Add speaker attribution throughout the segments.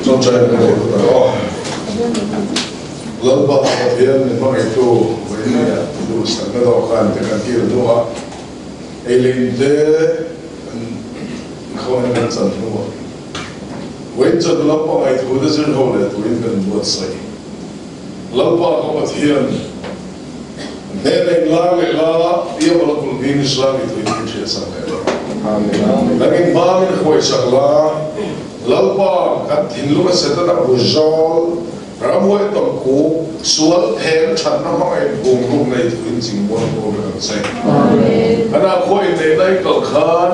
Speaker 1: Chawngchai kan nei phawt ang aw. Lalpa Pathian min hmangaihtu vawinia duhsakna dawhkan te kan kil hnuah ei leh in te kan inkhawhna kan chan hnuah vawiin chawhnu lam hmangaih thu te zir ho leh turin kan inbuatsaih. Lalpa ka Pathian hnena inlar leh la, Diabola kulh hming Islam i tuin min hriatsak leh la. Nang in hmangin huaisak la, Lalpa kan thinlunga Setana bu zawl, ramhuai tawngkuk, sual pheng thatna hmangaih phum ruk nei tuin chingmual pawl vek ang che. Kan ah khua inneihna i kal khan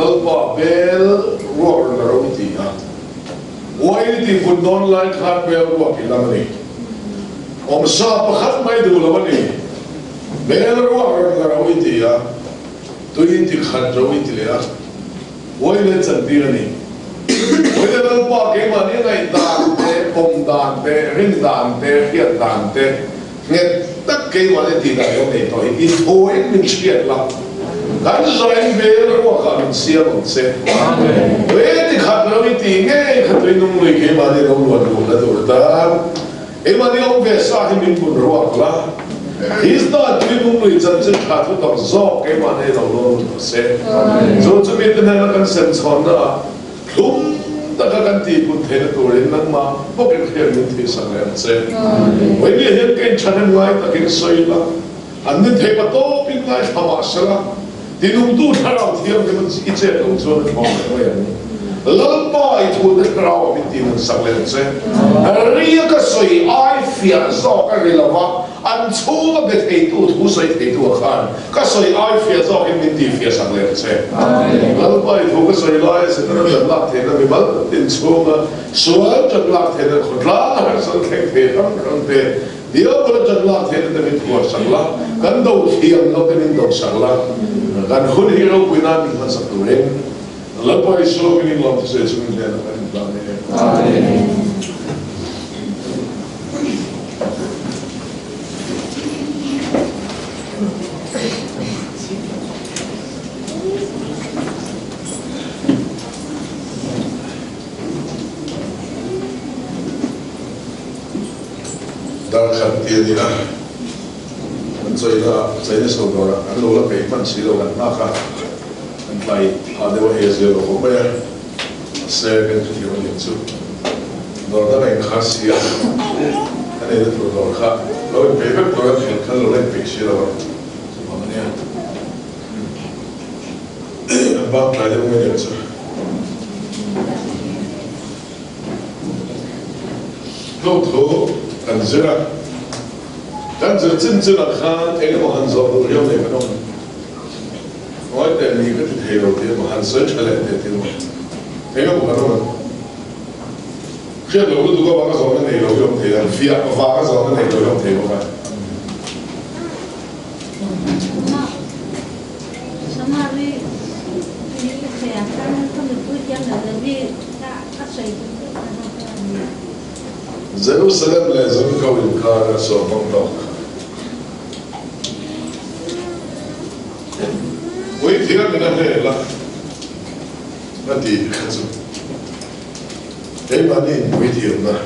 Speaker 1: Lalpa bel ruak reng a ro i ti a. Uain i tihvun dawn lai khan bel ruak i lam a ni. Awmsa pakhat mai duh lo a ni. Bel ruak rawn la ro i ti a, tui i ti khat ro i ti leh a, uain leh chantir a ni. Uain leh Lalpa keimahni ngaih dan te, pawm dan te, rin dan te, hriat dan te, Nghet tak keimahni tih dan lo nei tawh hi i thuin min hriat la, kan zain bel ruakah min siam ang che. Tui ti khat lo i tih ngei kha tui nung lui keimahni lo luan luh la tur tan keimahni awm ve sa hi min bun ruak la, Krista tui nung lui chanchin tha thu tak zawk keimahni lo lawn lut ta se. Chu chu mite hnena kan sem chhawnna ah Hlum taka kan tihpun theihna turin nangmah bawkin hriat min thihsak leh ang che. Vawinia hian ka inṭhahnem ngai takin sawi ila, an ni thei pa tawpin ngaithla mah sela, tinungtu thlarau thianghlim i chet lo chuan a thlawm leh mai ang. Lalpa i thute thlarau ah min tihnunsak leh ang che. Ria ka sawi ai fiah zawk a ri lova, An chhunga be theitu thu sawi theitu a khan ka sawi ai fiah zawkin min tih fiah sak leh ang che. Lalpa i thu ka sawi laia Setana tan lak theihna mimal tin chhunga sual tan lak theihna khawtlang a harsat thleng thei hrang hrang te Diabola tan lak theihna te min phuar sak la, kan do thiam lo te min do sak la, kan hun hi ropui nan min hmansak turin Lalpa Isua min inlawm thusawi chungin hnenah kan inhlan e. Amen. Dar khat ti a ni a, an chawina chawina chho dawrah an lo la peih hman si lo kan nghak a, an tlai phah deuh a hei a zir lo khawp mai a. Mahse kan hrethiam a nih chu. Dawr dang a inkhar si a, a neihna tur dawr kha lo inpeih vek tur a thlen khan lo la inpeih si lo a, chuvang a nia. An bak tlai deuh mai nih chu. Hlawhthu kan zir a, kan zir chin chinah khan eng emaw han zawh duh riau nei kan awm. Ngawi teh ni ka ti thei lo tih emaw han sawi tha leh teh tih emaw eng emaw kan awm ang. Hriat loh lutuk avanga zawhna nei lo hi awm thei a, fiah vanga zawhna nei lo hi awm thei bawk a. Jerusalem leh Jeriko inkar a suahmang tawk. Puithiam in a hel a, a tih kha chu keimahni in puithiamna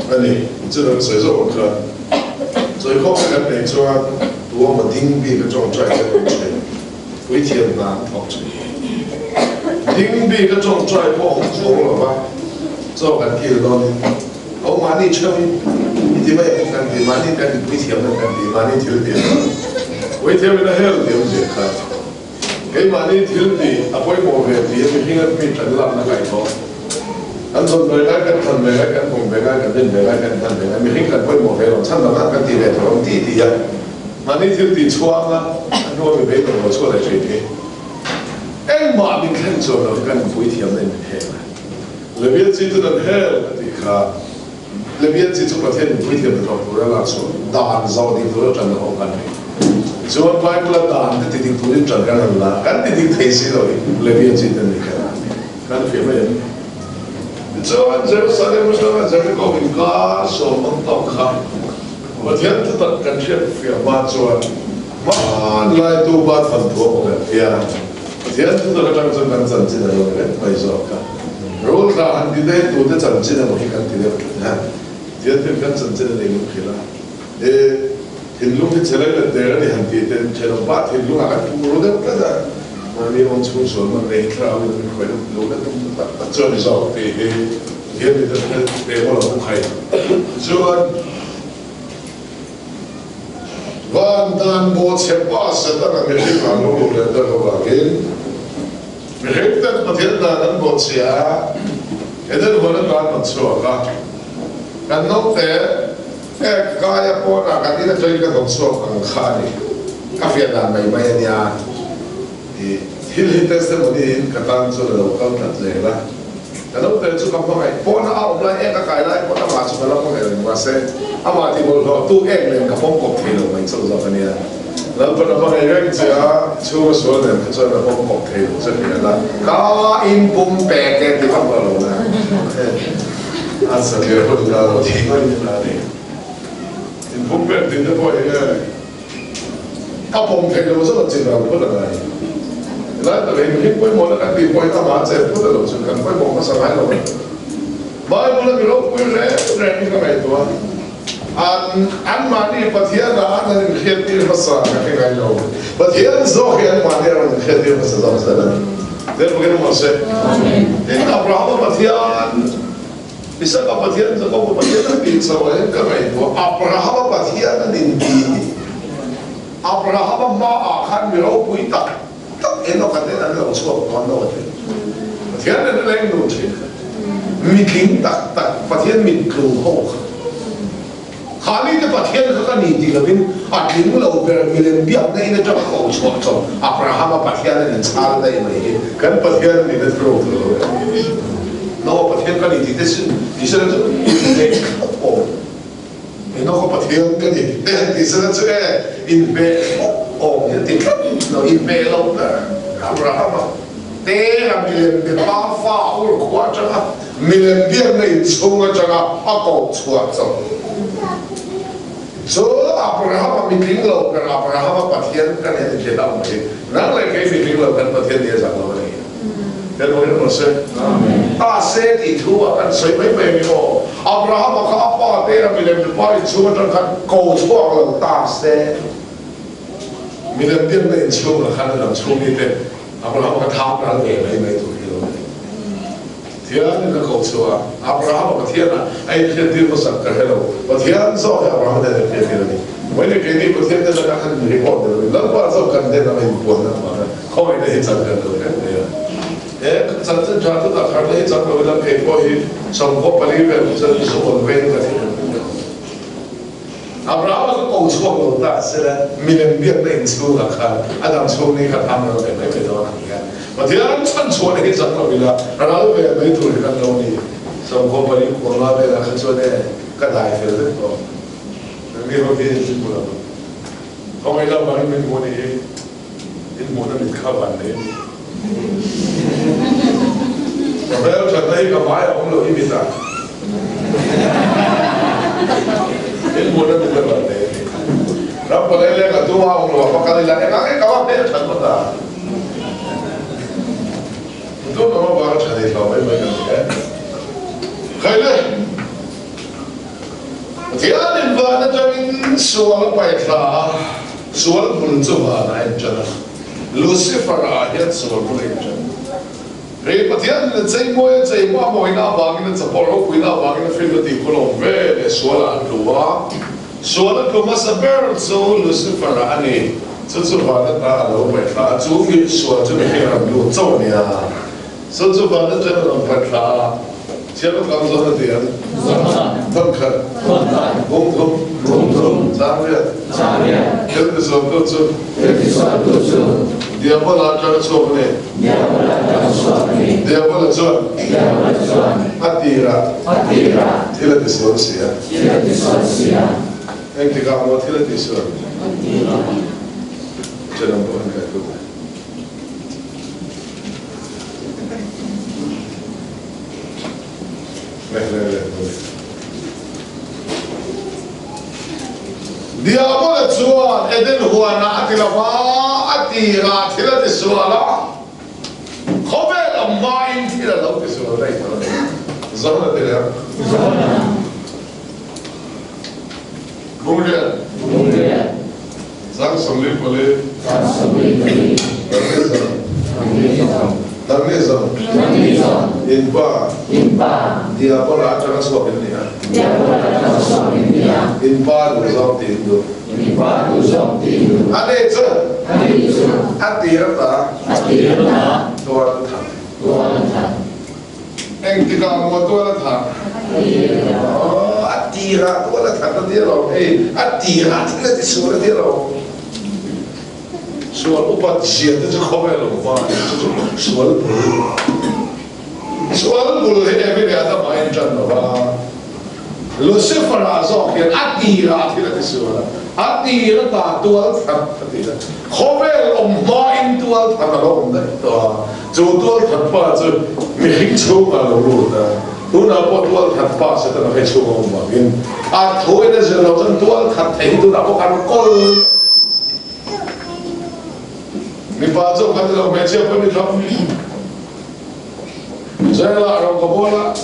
Speaker 1: a ni. Chu kan sawi zawk ang khan sawikhawm te kan neih chuan tuama ding bik a tawngtai te an awm thin, puithiam hna an thawk thin. Ding bik a tawngtai pawh awm chuang lo va, chaw kan kil dawnin Ho mahni theuhin i ti mai ang kan ti, mahni kan in puithiam nan kan ti, mahni thil ti ang. Puithiam in a hel ti awmzia kha keimahni thil ti a pawimawh ve ti a mihring at mi tan lakna kaihthawh. Kan zawn ve ngai, kan thlan ve ngai, kan pawm ve ngai, kan rin ve ngai, kan hman ve ngai, mihring kan pawimawh ve lo, chhan dangah kan ti ve tur ang ti ti a mahni thil ti chhuang a, a hnua mi beidawng lo chhuah leh thin hi engmah min thlen chuan lo hi kan inpuithiamna in min hel a. Levian chi chu dan hel a tih kha. Levian chi chu Pathian in puithiam hnathawk tura lak chhuah dan zawh dik tura tan a awm kan ni. Chuan Bible a dan te ti dik turin tan kan han la, kan ti dik thei si lo hi Levian chi te ni kher kan fiah mai em? Tichuan Jerusalem atanga Jericho inkar sawm ang tawk kha Pathian thutak kan hriat fiah hma chuan hmanlai tu bat fan thu a pawh kan fiah a, Pathian thutak atang chuan kan chanchin a lo ni vek mai zawk kha. Rul thla han ti daih tute chanchin emaw hi kan ti deuh tlat a, tian ten kan chanchin a nei lung hrilh a, e thinlung hi che lai let der a ni han tih ten thenawm pa thinlungah kan puk ru deuh tlat a, mahni awm chhung sual man nei hi thlarau in min hruai luh na tum tak tak chu a ni zawk tih hi Pathian mi te pe maw lo hmu khai chuan. Van dan bawhchhe pa Setana mihring ah lo luh leh tak avangin mihring ten Pathian dan an bawhchhia a, Eden huan atan an chhuak a. Kan naute ek kaia pawnah kan in atangin ka hnawt chhuak ang kha a ni. Ka fiah dan mai mai a nia. I thil hi testimony in ka tan chuan a lo kal tlat zel a. Ka naute chu ka hmangaih pawhna a awm lai ek a kai lai pawn amah chu ka la hmangaih reng mahse amah ti bawlhhlawh tu ek nen ka pawm kawp thei lo mai chauh zawk a nia. Lalpan a hmangaih reng che a, chhunga sual nen kha chuan a pawm kawp thei lo che hmel a. Ka inpum pek e ti vak lo lo na. A satliah hun la lo thih mai na a ni. Inpum pek tih te pawh hi nge. A pawm theih lo zawk a chin ral phut a ngai. Helai tak hi mihring pawimawhna kan tih pawhin amah a chet phut a lo chu kan pawimawh hmasa ngai lo a ni. Bible a mi ropui reng reng hi ka ngaihtuah a, an anmahni Pathian ah an han inhriattir hmasa ka hre ngai lo. Pathian zawk hi anmahni a rawn inhriattir hmasa zawk zel a ni. Zel bawkin awm ang se. Tin, Abrahama Pathian Isaka Pathian, Jakoba Pathian a tih chauh ah hian ka ngaihtuah Abrahama Pathian a nin tih hi Abrahama hma ah khan mi ropui tak tak Enoch-a ten an lo chhuak dawn lo a ti. Pathian nen a leng dun thin kha mitling tak tak Pathian mitlu ho kha Khami te Pathian kha ka ni tih lovin a tling lo ber milem biakna in atanga ko chhuah chawp Abrahama Pathian a nin chhal daih mai hi kan Pathian a nih na thuro tur lo e. Noah Pathian ka ni tih te sin tih sela chu inhmeh thlawp awm. Enoch-a Pathian ka ni tih te han tih sela chu e inhmeh thlawp awm hi a ti tlat lo inhmeh lo ber Abrahama te a milem be pa fa ur khua atanga Milem biakna inchhung atanga a koh chhuah chauh chu Abrahama mitling lo ber Abrahama Pathian ka nen inhliah ang mai. Nang leh kei mitling lo kan Pathian ni a zak lo a ni. He lo hian rawh se. Ta se tih thu ah kan sawi mai mai a ni aw. Abrahama kha a pa te a milem mipa inchhung atang khan ko chhuak lo ta se. Milem biakna inchhung ah khan a dam chhung ni te Abrahama kha thang ral ve mai mai tur hi lo a ni. Pathianin a ko chhuah a, Abrahama Pathianah a inhriattir hmasak ka hre lo. Pathian zawk hi Abrahama hnenah inhriattir a ni. Vawiin keini Pathian te lakah khan in report ni lovin Lalpa zawk kan hnenah a inpuanna avanga khawngaihna hi chan kan lo reng mai a. He chanchin tha chu tak harna hi chang lo ila kei pawh hi 14 vel hi chuan zu awn veng ka thei reng lo. Abrahama kha ko chhuak lo ta sela milem biakna inchhungah khan a dang chhung ni kha tham ral ve mai mai dawn a ni a. Pathian chhan chhuahna hi chak lo ila ral ve mai tur hi kan lo ni. 14 kua nga velah kha chuan e ka dai fel vek tawh. Nangni ho hi min hmu lo. Khawngaih lam vangin min hmu a nih hi. In hmuhna mit kha van nei a ni. Ka hmel thatna hi ka hmai a awm lo i mitah. In hmuhna mit a van nei a ni. Ram palai leng a tum a awm lo a va kal ila engah nge ka va hmel that ngawt a? Tun awm avanga tha nei hlau mai mai kan ni e. Khaile! Pathianin van atangin sual a paih thla a, sual bul chu vanah a inṭan a, Lucifer-ah hian sual bul a inṭan. Rei Pathianin a cheimawi a cheimaw a mawina avangin a chapawh ropuina avangin a film a tihkhulawm ve leh sualah a tlu a, sual a tlu hmasa ber chu Lucifer-ah a ni. Chu chu van ata a lo paih thla a, chu mi sual chu mihring a rawn lut chauh a nia. Chu chu van atang a rawn paih thla a. Thiam a kang zawn a ti ang. Thawn khat. Bung thum. Chang riat. Thil tisualtu chu. Diabola atang a chhuak a ni. Diabola chuan. A tirah. Thil a tisual si a. Engtikah maw thil a tisual? Ṭhenawm pawh an kai lut a. Diabola chuan Eden huanah a ti lo va, a tirah thil a ti sual a, khawvel a hmain thil a lo ti sual. daih tawh a ni. Zawn a ti leh ang. Lungriat. Zang 44. Nangni zawng. In pa. Diabola atanga chhuak in ni a. In pa duh zawng tih in duh. A ni chu. A tir ata. Tual a that. Engtikah maw tual a that? Aw, a tirah tual a that a ti alawm hei, a tirah thil a ti sual a ti alawm. Sual upat zia te chu khawvel awm hma a ni, chu chu sual bul. Sual bul hi Evi leh Adama a intan lo va, Lucifer-ah zawk hian a tirah thil a ti sual a, a tir ata tual that a ti a, khawvel awm hmain tual that a lo awm daih tawh a, chu tual that pa chu mihring chhungah a lo lut a, tunah pawh tual that pa Setana phei chhung a awm vangin a thuin a zir lo chuan tual that thei hi tunah pawh kan kawl. Mipa chu kan ti lo, hmeichhia pawh ni thlap. Zela rawng ka bawl a.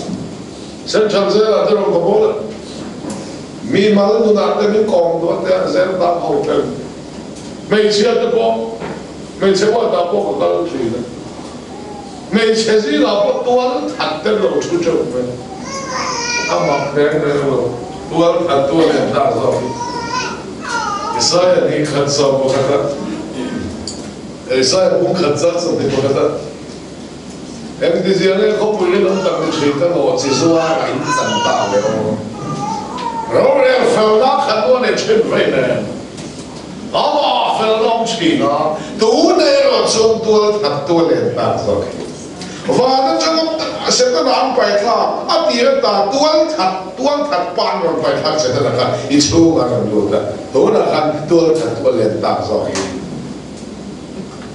Speaker 1: Central Jail-ah te rawn ka bawl a, mi mal nunah te min kawm duh a te a zel tak ho ten hmeichhia te pawh hmeichhe huatah pawh ka kal thin a, hmeichhe zingah pawh tual that te lo thu teuh mai, a mak reng reng lo, tual that tu a len tak zawk hi Isaiah ni khat 11 a, Isaiah pum khat zat 21 a. Engtizia nge khawpui hi lam tak ni thin ka hlawh chi zuar a in chan ta ve aw. Rorel felna khat u a nei thin vei nen. Amah felna awm thin a, tun erawh chuan tual that tu a len tak zawk hi. Van atanga Setana an pai thlak, a tir ata tual that, tual that pa an rawn pai thlak Setana kha i chhungah a rawn lut a, tunah khan tual that tu a len tak zawk hi.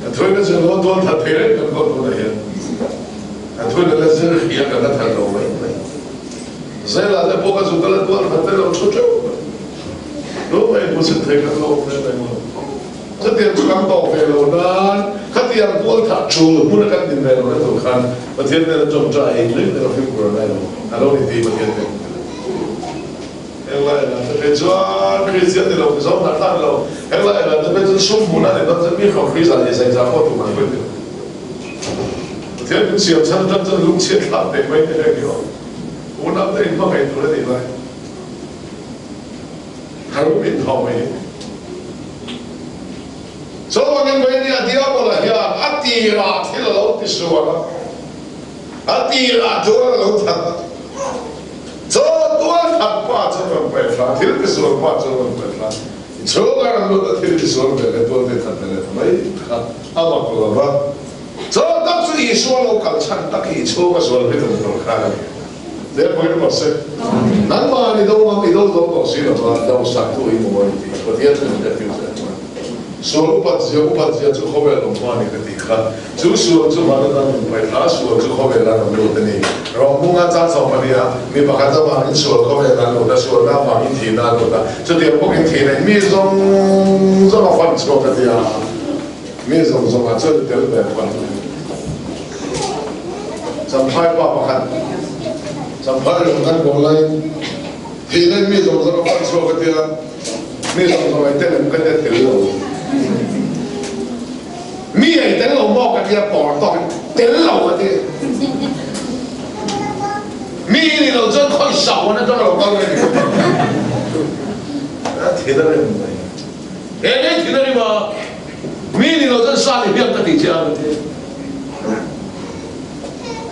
Speaker 1: A thuina chu lo tual that thei reng kan kawt hunah hian a thuina la zir hi a kan la that lo mai mai. Zela te pawh ka zuk a la tual that te lo thu teuh mai. Lo mai hmu chhin thei kan lo awm reng reng lo. Chutiang chu kan tawk ve lo nan khatiang tual thah tul hmun a kan din ve lo na tur khan Pathian hnena tawngtai ring reng a fimkhur a ngai lo. A lo ni ti Pathian hnena. Heng lai elah te phei chuan Kristian ni lo, Mizo hna thlak ni lo, heng lai elah te phei chuan sum hmuhna ni dawn chuan mi hrawk hri zan leh zai zah pawh tum an hawi lo. Pathian min siam chhan atang chuan lungchhiat thlak teh mai te heng hi aw. Unau te inhmangaih tur a nih lai. Tharum inthawh mai hi. Chuvangin Vainia Diabola hian a tirah thil a lo ti sual a. A tirah chuan a lo that a, chaw tual that pa chu rawn paih thla, thil tisual pa chu rawn paih thla, chhunga rawn lut a thil tisual ve leh tual te that ve leh ta mai kha a mak lo va. Chaw tak chu Isua lo kal chhan tak hi i chhunga sual hi tum tur khan a ni. Therefore in rawh se, nangmah i do ngam i do zo tawh si lo va, do sak tu i hmu a ni tih Pathian chu min hriattir zel chuan sual upat zia upat zia chu khawvel awm hma a ni ka tih kha. Chu sual chu van atan rawn paih thla, sual chu khawvel a rawn lut a ni. Rawngmunga chang chho pahnih a, mi pakhat avangin sual khawvel a lut a, sualna avangin thihna a lut a, chutiang bawkin thihna in mi zawng zawng a fan chhuak a ti a, mi zawng zawngah chuan i tel ve bawk ang. Champhai pa pakhat, Champhai rawn kan kawng laiin thihna in mi zawng zawng a fan chhuak a ti a, mi zawng zawng a i tel em ka tia tel lo. Mi ei tel lo maw ka tia pawr tawk in tel lo ka ti. Mi ni lo chuan khawi sau an atang lo kal mai ni. A thin a rim mai. He nei thin a rim a, mi ni lo chuan sa ni hian ka ti che a ka ti.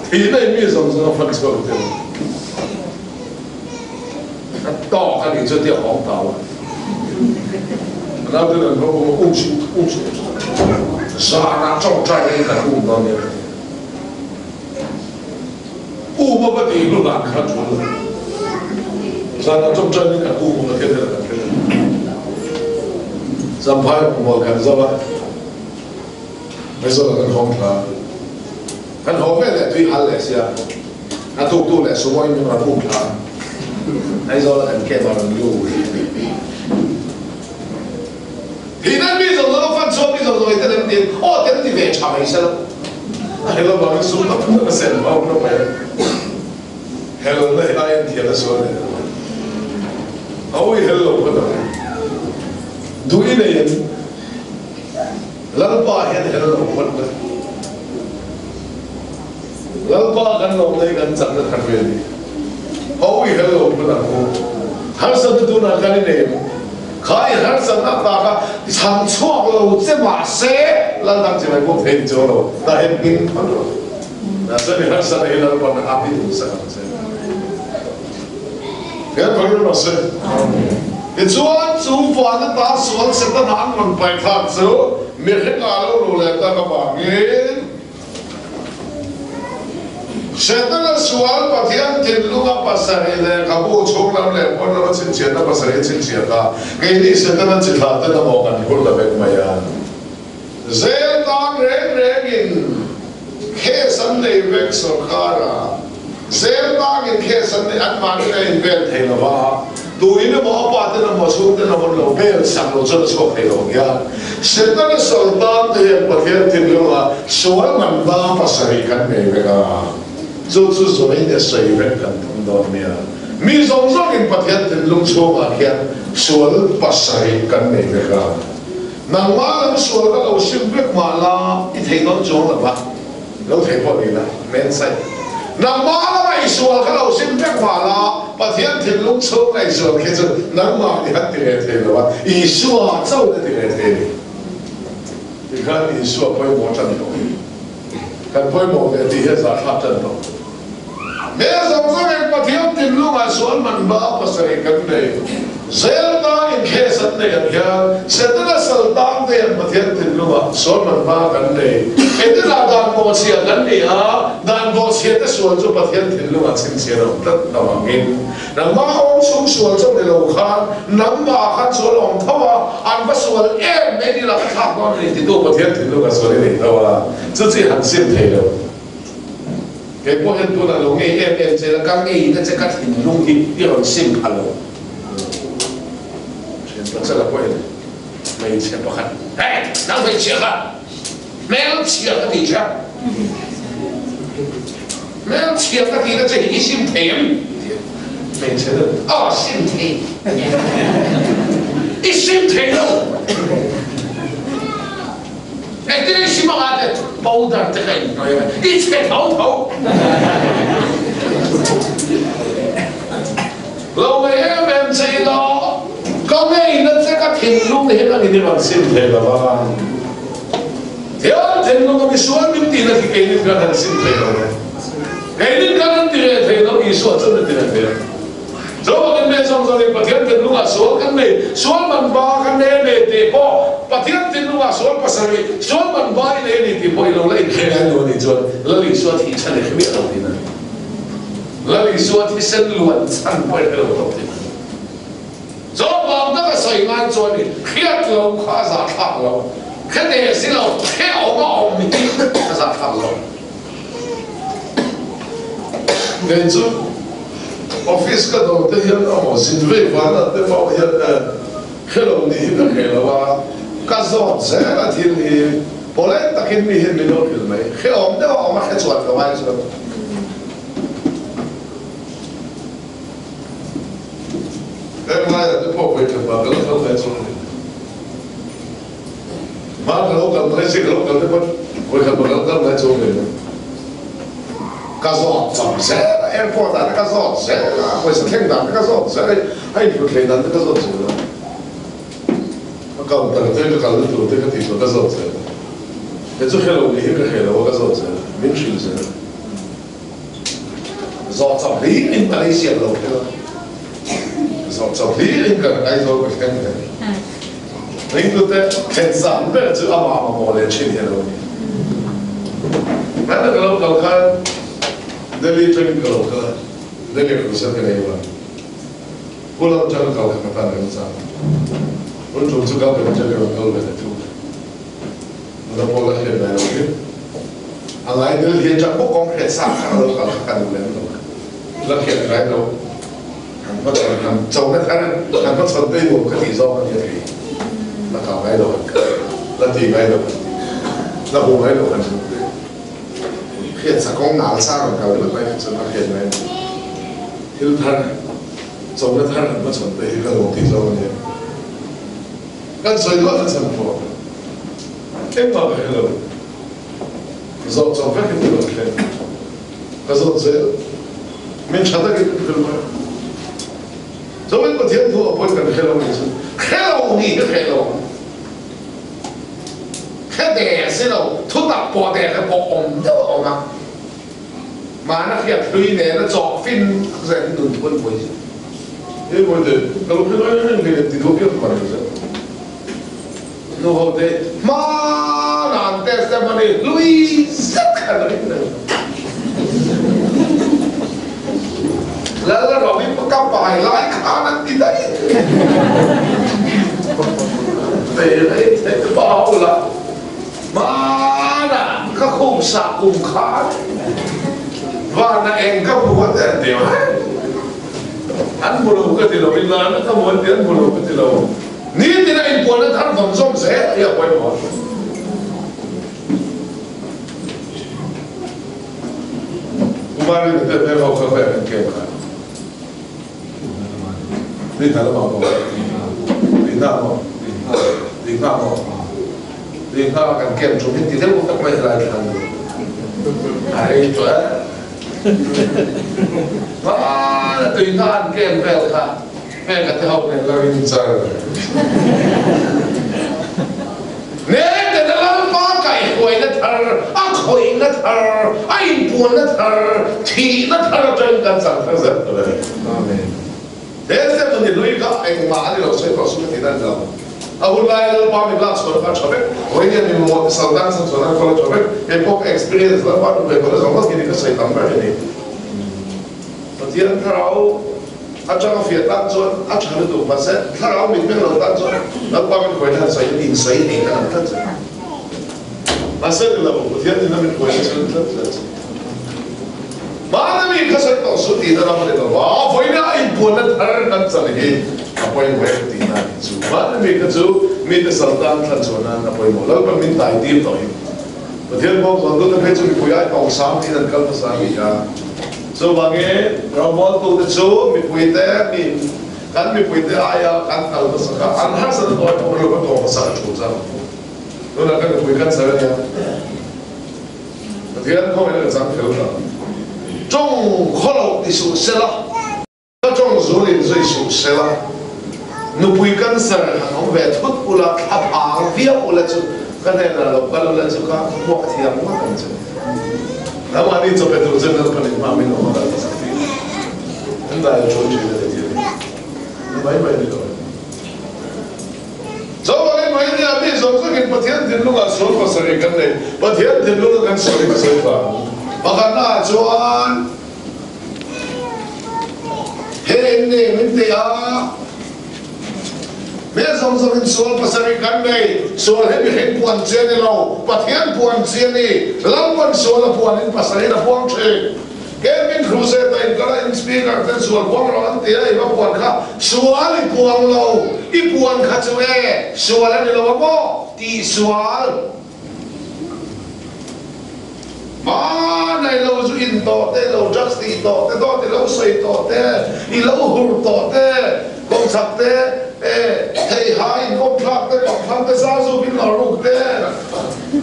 Speaker 1: Thi nei mi zawng zawng a fan chhuak te. A tawk a nih chu tia hawng tau a. Naute an ho bawk a um suh um suh zanah tawngtai in kan um dawn nia ka ti. Um a va tih hnu dan kha tul lo. Zanah tawngtai in kan um a Pathian hnenah kan hre lo. Champhai mual kan zo a, Aizawl ah kan hawng thla. Kan haw ve leh tui hal leh sia. A tuktu leh sumo in min rawn um thla. Aizawl a kan camp a rawn lut. Hi nan mi zawng zawng a fan chhuak mi zawng zawng i tel em tiin aw tel ti ve tha mai sela. A hel avangin sum tam tak a sen hma hun a paih a. Helna hi aiin thian a sual leh lo a. A ui hel lo phawt ang. Duh i nei em? Lalpa hian hel lo phawt na. Lalpa kan lawm nei kan chakna thar ve ni. A ui hel lo phawt ang u. Harsatna tunah khan i nei em? Kha i harsatna ta kha chhan chhuak lo che mahse Laldang che mai pawh thei ni chuang lo. Tah hian hming phawt rawh. Nasa mi harsatna hi Lalpan a pi tum sak ang che. Hian phawih rawh se. Tichuan chu van ata sual Setana an rawn paih thlak chu mihring ah lo luh leh tak avangin Setana sual Pathian thinlunga pasarih lehkhabu chhung lam leh pawn lama chhinchhiatna pasarih a chhinchhiat a, keini Setana chi thlah ten amaw kan phur ta vek mai a. Zel tan reng rengin case an nei vek sorkar a, zel tangin case an nei anmahni a invel thei lo va, tuin emaw a pa ten emaw a chhung ten emaw an lo bel sak lo chuan a chhuak thei lo hian Setana sawi tan te hian Pathian thinlunga sual man ba pasarih kan nei vek a, chu chu zawi te sawi vek kan tum dawn nia. Mi zawng zawngin Pathian thinlung chhungah khian sual pasarih kan nei vek a. Nangmah lam sual ka lo sim vek mah la i thei dawn chuang lo va, lo thei pawh ni la, men sai. Nangmah lama i sual ka lo sim vek mah la, Pathian thinlung chhunga i sual khi chu nangmah ni han ti ve thei lo va, Isua chauh na ti ve thei ni. Tikhan Isua pawimawh tan tawh. Kan pawimawh ve tih hi a zahthlak tan tawh. He zawng zawngin Pathian thinlungah sual man ba pasarih kan nei. Zel tangin case an nei ang hian Setana sal tang te hian Pathian thinlungah sual man ba kan nei. Engtinah dan bawhchhia kan ni a, dan bawhchhia te sual chu Pathian thinlungah chhinchhiah lo tlat lo angin nangmah awm chung sual chauh ni lo khan nangmah khan sual awm tho a, an va sual em mai ni la ka thlak dawn a ni titu Pathian thinlungah sual i nei tho a, chu chi han sim thei lo. Kei pawh hian tunah lo ngei em em che la, ka ngei na che ka thinlung hi i rawn sim pha lo. Thian Pachela pawhin hmeichhe pakhat, Hey, nang hmeichhia kha hmelchhia ka ti che a, hmelchhia ka ti na che hi i sim thei em? Ti a, hmeichhe deuh, Aw, sim thei, i sim thei lo. Engtin i sim anga te powder te ka inhnawih anga i chhe tho tho. Lo ngei em em che ila ka ngeina che ka thinlung hian a ni rawn sim thei lo va. Thian thinlung a misual min tihna khi keinin kan han sim thei lo ve. Keinin kan han ti ve thei lo Isua chuan a ti ve thei a. Zovakin me zawng zawngin Pathian thinlungah sual kan nei, sual man ba kan nei a nei tih pawh Pathian thinlungah sual pasarih, sual man ba i nei a ni tih pawh i lo la inhre ngai lo a nih chuan Lal Isua thih chhan i hre miah lo tih a ni. Lal Isua thisen luan chhan pawh i hre lo tawh tih a ni. Zawng vang taka sawi ngai chuan i hriat lo kha a zahthlak lo, hre teh si lo, hre awm a awm hi a zahthlak lo. Kei chu office ka dawr te hian a maw zin vei van ah te pawh hian hrelo nih hi ka hreh lo a, ka zawt zel a thil hi polite takin mi hian min lo hrilh mai, hrehawm deuh a awm a hre chuan ka ngai chuan. Heng laiah te pawh vawikhat mah ka la kal ngai chuang a ni. Hma ka lo kal Malaysia ka lo kal te pawn vawikhat mah ka lo kal ngai chuang ve lo. Ka zawt cham zel a, airport ah te ka zawt zel a, pawisa thleng dan te ka zawt zel a, a inhlut hlei dan te ka zawt zel a. A counter te ka kalna tur te ka tih tur ka zawt zel a. Kei chu hre lo nih hi ka hre lo a ka zawt zel a, min hrilh zel a. Zawt cham hlir in Malaysia ka lo thleng a, zawt cham hlir in ka Aizawl ka thleng ve. Ringtute thlen zan ber chu amah mamawh leh thin hi a lo ni. Hmana ka lo kal khan Delhi atangin ka lo kal a, Delhi ah crusade ka nei vang. Pulam atanga kal kha ka tan reng chang. Hun tum chu kal ka atang ka rawn kal ve leh thung. Nula pawh la hriat ngai lo hi. A ngai Delhi atang bawk kawng hriat sa kha a lo kal kha ka duh lem lo. La hriat ngai lo. Kan hmachhawn han chona thar kan hmachhawn tei nuam ka tih zawng a nia kei. La kal ngai lo han kal, la ti ngai lo han ti, la hmu ngai lo han hmu ve. Hriat sa kawng nal sa rawn kal ringawt mai kha chuan a hriat mai a ni. Thil thar, chona thar han hmachhawn te hi ka nuam tih zawng a nia. Kan sawi duah kha chhan pawh engmah ka hre lo. Zawh chawp vek in ka rawn thleng. Ka zawt zel. Min tha takin ka hrilh mai. Chawin Pathian thu a pawi kan hre lo nih chu hre lo nih hi hre lo ang. Hre der si lo, thu tak pawh der te pawh awm deuh a awm a. Mahna hriat hlui nena chawh fin tak zel hi nun thu an buai zet. Hei buai te, ka lo hre reng reng hlei ti duh piang man zet. Nu ho te hmana an test te hmani hlui zet kha an ring reng. Lal Ravi ka pai lai khan an ti daih. Ve rei thei te pa ho la hmana ka khum sa kum khan vana eng ka hmu a te an ti mai. An hmu lo ka ti lo in lana ka hmu an ti an hmu lo ka ti lo. Nitin a inpuanna thar vawn zawm zel hi a pawimawh a. Kumari te hmel ho kha khawiah kan kem kha? Tui hna lamah maw? Tui hna maw? Tui hna maw? Tui hna kan kem ṭum hi ti deuh tak mai helai thlan chu. Ai chuan hmana tui hna an kem vel kha Heng a te ho nen lo in char. Nete na Lalpa kaihhuaina thar, a khawihna thar, a inpuanna thar, thihna thar atangin kan chang thar zet ta ber. Amen. He step chu ni hlui kha engmah a ni lo sawi tawh sum a tihna a ni lo. A hun laia Lalpa min lak chhuahna kha a tha vek. Vawiin mi mamawh saltan chhan chhuahna khawl a tha vek. Kei pawh ka experience Lalpa duh ve tawhna zawng zawng hi ni ka sawi tam ber a ni. Pathian thlarau atanga fiah tan chuan a tha lutuk, mahse thlarau mitmeng lo tan chuan Lalpa min huaina han sawi in sawi nei kha ang tlat che. Mahse ni lo, Pathian nuna min huaina chu an tlat tlat che. Hmana mi kha sawi tawh suh tihna ram a ni lo va, vawiina a inpuanna thar kan chan hi a pawimawh em tihna a nih chu. Hmana mi kha chu mite saltan thlan chhuah nan a pawimawh. Lalpa min tai tir tawh hi. Pathian bawk zawn tute phei chu mipui ai tawng sang tiin an kal hmasa a ni a. Chuvangin rawngbawltute chu mipuite mi kan mipuite aia kan kal hmasak a, an harsatna tawi pawh rilru kan tawng hmasak a thu chang. Tunah kan mipui kan chher a nia. Pathian khawngaihin ka chang fel ta. Tawng khawloh ti suh sela. Ka tawng zul in zui suh sela, nupui cancer han awm ve thut ula, thla phang viau ula chu ka hnenah lo kal ula chu ka hmuak thiam ngawt ang che. Nangmahni chaw pe tur chuan Lalpan in hma min awm a kal hmasak tih an dai a ṭhawn ṭhin a ni tih a ni. Ni mai mai ni lo. Chuvangin mai nia mi zawng zawngin Pathian thinlungah sual pasarih kan nei. Pathian thinlunga kan sawi ka sawi vang. Pakhatnaah chuan. He in nih min ti a, Hmel zawng zawngin sual pasarih kan nei, sual hi mihring puan chi a ni lo, Pathian puan chi a ni, Lalpan sual a puanin pasarih a puang thin. Kevin Crusade a inkal a, in speaker ten sual puang lo an ti a, i va puan kha sual i puang lo, i puan kha chu e, sual a ni lo a maw? Tih sual. Hmanai lo zu in tawh te, lo drugs tih tawh te, dawt i lo sawi tawh te, i lo hur tawh te, kawngchhak te, e, theiha in kawmthlak te, kawmthlang te, zarzuk in lawr ruk te,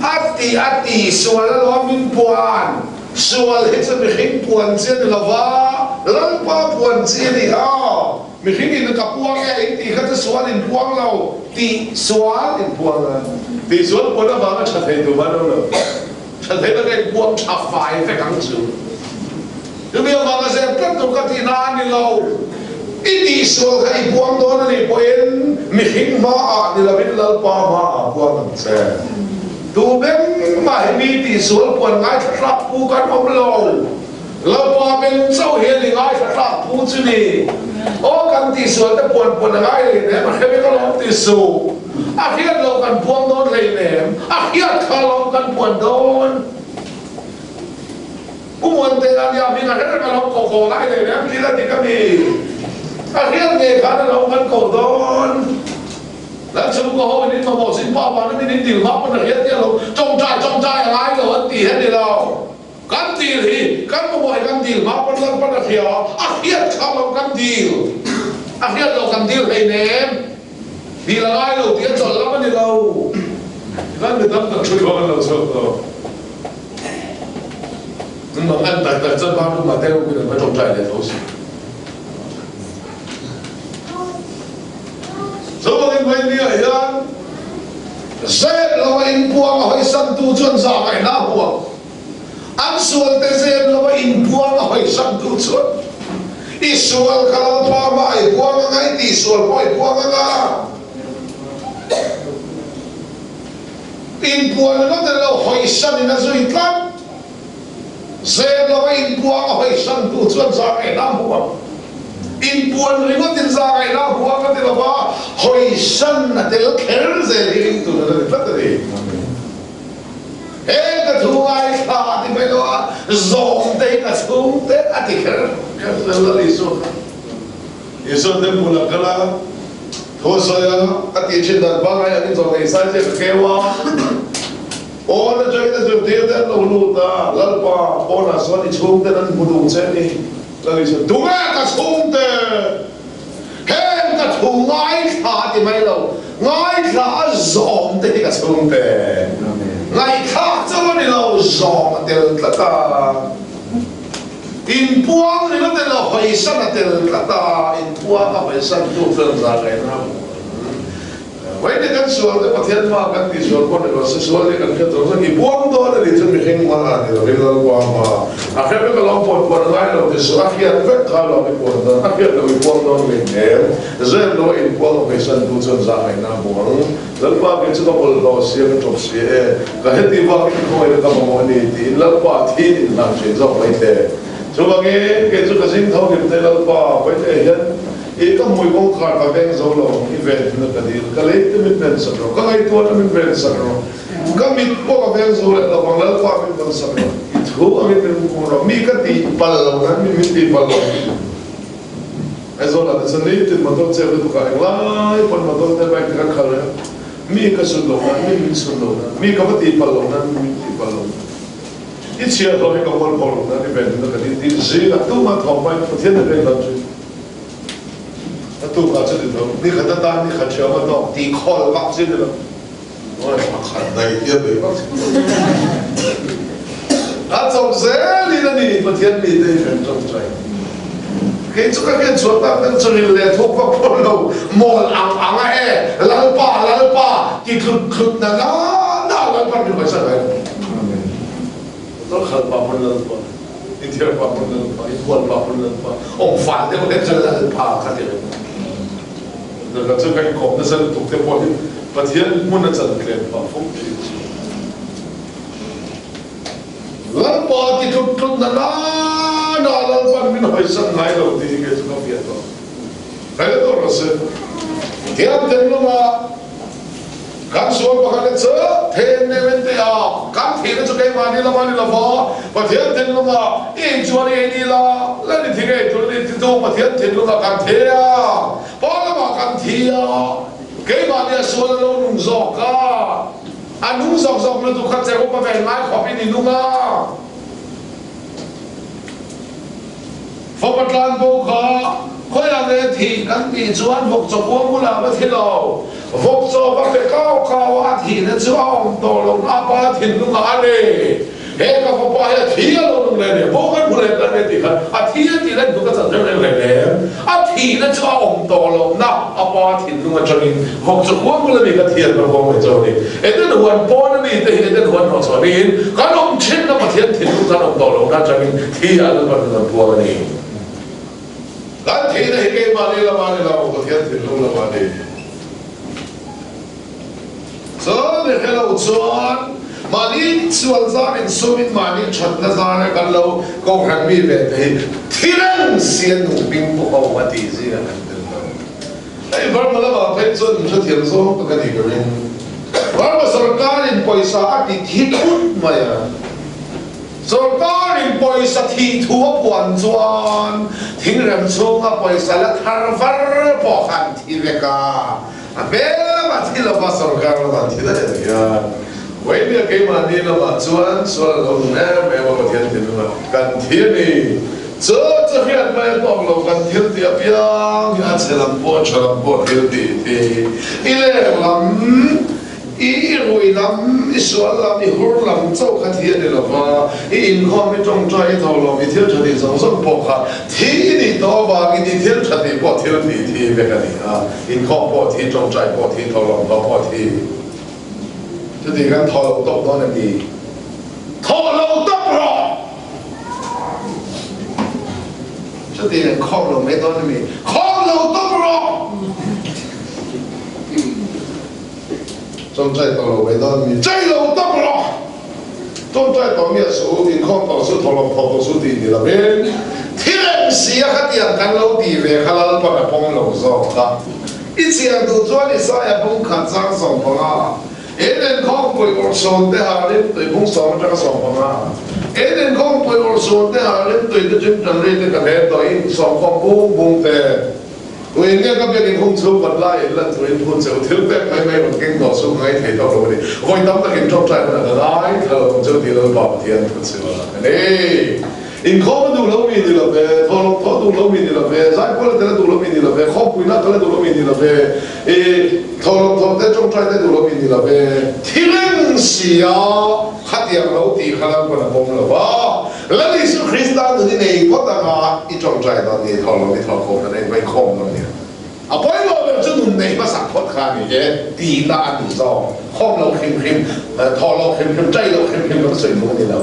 Speaker 1: a ti a ti sual alawm min puan, sual hi chu mihring puan chi a ni lova, Lalpa puan chi a ni a, mihring in ka puang e in tih kha chu sual in puang lo, tih sual in puang a, tih sual puan avanga tha thei tur van awm lo. Tha thei tak in puang tha fai vek ang chu. Chumi avanga zep tlat tur ka tihna a ni lo. I tihsual kha i puang dawn a nih pawhin mihring hmaah ni lovin Lalpa hmaah puang ang che. Tu beng mah hi mi tihsual puan ngaithla hrap pu kan awm lo. Lalpa beng chauh hi a ni ngaithla hrap pu chu ni. Aw kan tihsual te puan puan a ngai leh nem a hre vek alawm ti suh. A hriat loh kan puang dawn hleinem, a hriat kha lawm kan puan dawn. Pu Muantea nia hming a hre reng alawm koh haw lai hleinem thil a dik a mi. A hriat ngei khan alawm kan koh dawn. Lal chhungkaw ho in in mamawh sin pa vana min in dil hma pawn a hriat nia lo tawngtai tawngtai a ngai lo an ti he ni lo. Kan dil hi kan mamawh hi kan dil hma pawn Lalpan a hria a, a hriat kha lo kan dil, a hriat loh kan dil hleinem. Dil a ngai lo tih a chawlh lam a ni lo. Tikhan mi tam tak thu kha an lo chhuak tawh. Nang an tak tak chuan bathroom ah te awmin an va tawngtai leh tho si. Chuvangin Vainni-ah hian zep lo a inpuang a hawisantu chuan zahngaihna a hmu ang. An sualte zep lo a inpuang a hawisantu chuan i sual kha Lalpa hmaah i puang anga, i tihsual pawh i puang anga. Inpuan ringawt a lo hawisanin a zui tlat. Zep lo a inpuang a hawisantu chuan zahngaihna a hmu ang. Inpuan ringawtin zahngaihna a hmu ang a ti lo va, hawisan a tel kher zel hi ringtu nun a ni tlat a ni. He ka thu ngaithla a ti mai lo a, zawmte hi ka chhungte a ti kher kher zel a ni Isua kha. Isua te hmun a kal a, thu a sawi a, a tih thin dan pangngai angin zawh nei sai chiah ka keu a. Pawn atangin a zirtir te an lo lut a, Lalpa, pawnah sawn i chhungten an hmu duh che a ni. Lal Isua, Tunge ka chhungte? Heng ka thu ngaithla a ti mai lo, ngaithla a zawm te hi ka chhungte. Ngaihthlak chauh a ni lo, zawm a tel tlat a. Inpuang ringawt emaw hawisan a tel tlat a, inpuang a hawisan tu chuan zahngaihna a hmu ang. Vawiin kan sual te Pathian hma kan tih sual pawh ni lo se, sual hi kan hriat zawng zawng i buang dawn a nih chuan mihring hma a ni lo, i Lalpa hma a hriat vek alawm puan puan a ngai lo ti suh, a hriat vek kha alawm i puan dawn, a hriat loh i puang dawn leh hmel, zep lo a inpuang a hawisan tu chuan zahngaihna a hmu ang. Lalpa kei chu ka bawlhhlawh si a, ka ṭawp si e, ka heti vakin khawngaihna ka mamawh a ni tiin Lalpa thin inhlan ṭhin zawk mai teh. Chuvangin kei chu ka zing tho hlim te Lalpa vawihneh hian i ka hmui kawngkhar ka veng zo lo ang, i ven hna ka dil, ka lei te min ven sak rawh, ka ngaihtuahna min ven sak rawh, ka mit pawh ka veng zo leh lo vang, Lalpa min vawn sak rawh, i thu angin min hmu rawh, mi ka tih pal lo nan, mi min tih pal lo. Aizawl ah te chuan nitin motor chep lutuk ah englai pawn motor te bike te kan khalh reng a, mi ka sun loh nan, mi min sun loh nan, mi ka va tih palh loh nan, mi min tih palh loh nan, i chhiah hlawh hi ka hual phawh loh nan i ven na ka dil tih zingah tumah thawm hmain Pathian na veng dan chu a tuk ah chuan i tho, ni khat atan ni khat hriam a tawk tih khawl vak chi ni lo, pakhat daih tia bei vak chi a chawp zel in a ni Pathian mite hi kan tawngtai. Kei chu ka hriat chhuah tak deuh chu ril leh thuk vak pawh lo, mawl ang ang a e, Lalpa, Lalpa ti tlut tlut na na na Lalpa min hawisan ngai lo. Motor khalh pah pawn Lalpa, inthiar pah pawn Lalpa, inhual pah pawn Lalpa, awm fal deuh hlek chuan Lalpa kha ti reng. Ka chu ka inkawm nasa lutuk te pawh hi Pathian hmun a chan tlem phah fo thin chu. Lalpa ti tlut tlut na na na Lalpan min hawisan ngai lo tih hi kei chu ka fiah tawh. Hei tawh rawh se. Thiam thinlunga kan sual pakhat leh chu then nem in ti a, kan thihna chu keimahni lama ni lova, Pathian thinlunga i inchuan i ei ni la, la ni thi ngei tur ni titu Pathian thinlunga kan thi a, pa lamah kan thi a, keimahni a sual a lo nung zawk a. A nung zawk zawk lutuk kha che upa ve ngai khawp in i nung a. Fapa tlan bo kha khawiah nge thih kan tih chuan vawkchaw kuang bulah va thi lo. Vawkchaw va pe kau kau a, a thihna chu a awm tawh lo na a pa thinlungah a ni. He ka fapa hi a thi a lo nung leh nia, bo kan hmu leh kan nia tih khan a thi a tih na hnuk a chan reng reng leh lem. A thihna chu a awm tawh loh na a pa thinlung atangin vawk chu khuang bul a mi ka thian ka vawng mai chu a ni. Eden huan pawn a mi te hi Eden huan hnawh chhuah niin kan awm thin na Pathian thinlung kan awm tawh loh na atangin thi a Lalpan min rawn puang a ni. Kan thihna hi keimahni lama ni lo, Pathian thinlung lama a ni. Chuan i hre lo chuan mahni sual zar insumin mahni thatna zara kan lo kohhran mi ve te hi thi reng si a nu hming pawh a awm a tih zingah kan tel lo. Hei Burma lamah phei chuan min hrethiam zawng tak a ni ka ring. Burma sorkarin pawisa a ti thi thut mai a. Sorkarin pawisa thih thu a puan chuan thingrem chhunga pawisa la thar var pawh khan thi vek a. A hmel lamah thi lova sorkar lamah thi daih ang hian Vawinia keimahni lamah chuan sual a lo nung em em a, Pathian thinlunga kan thi a ni. Chu chu hriat mai a tawk lo, kan thil tih apiang hi a chhe lam pawh a tha lam pawh thil tih thi i leng lam, i i rui lam, i sual lam, i hur lam chauh kha thi a ni lo va, i inkhawm, i tawngtai, i tholawm, i thil tha tih zawng zawng pawh kha thi i nih tawh avangin i thil tha tih pawh thil tih thi vek a ni a, inkhawm pawh thi, tawngtai pawh thi, tholawm tawh pawh thi. Chuti kan thaw lo tawp dawn em ni? Thaw lo tawp rawh! Chuti kan khawm lo mai dawn em ni? Khawm lo tawp rawh! Chawngchai tawh lo mai dawn em ni? Chai lo tawp rawh! Chawngchai tawh miah suh u, inkhawm tawh suh, thaw lo thaw tawh suh tih ni lovin thil eng si a khatiang kan lo tih ve kha Lalpan a pawm lo zawk kha. I chian duh chuan Isaiah bung khat chang 15, Eden khawngpui awrhsawn te harin tui bung sawm atanga 15, Eden khawngpui awrhsawn te harin tui te chim tan ri te ka hne tawh in sawmkhawm bung bung te tuin nge ka biakin hung chhung kawt lai in lan tuin phun cheu thil pek mai mai rawn keng tawh chu ka ngai thei tawk lo a ni. Vawi tam takin tawngtai hunah ka ngai thla lo ang cheu tih Lalpa Pathian thu chu a ni. Inkhawm a duh lo mi ni lo ve, thawhlawm thawh a duh lo mi ni lo ve, zaipawl a tel a duh lo mi ni lo ve, khawmpuina a kal a duh lo mi ni lo ve, i thawhlawm thawh te, tawngtai te duh lo mi ni lo ve. Thileng sia khatiang lo tih kha Lalpawn a pawm lo va, Lal Isu Krista nun i nei phawt anga i tawngtai dawn ni, thawhlawm i thawh khawm dawn a, i inkhawm dawn nia. A pawimawh ber chu nun nei hmasak phawt kha a ni e, tihna a ni zawk. Khawm lo hrim hrim, thawh lo hrim hrim, chai lo hrim hrim kan sawi duh a ni lo.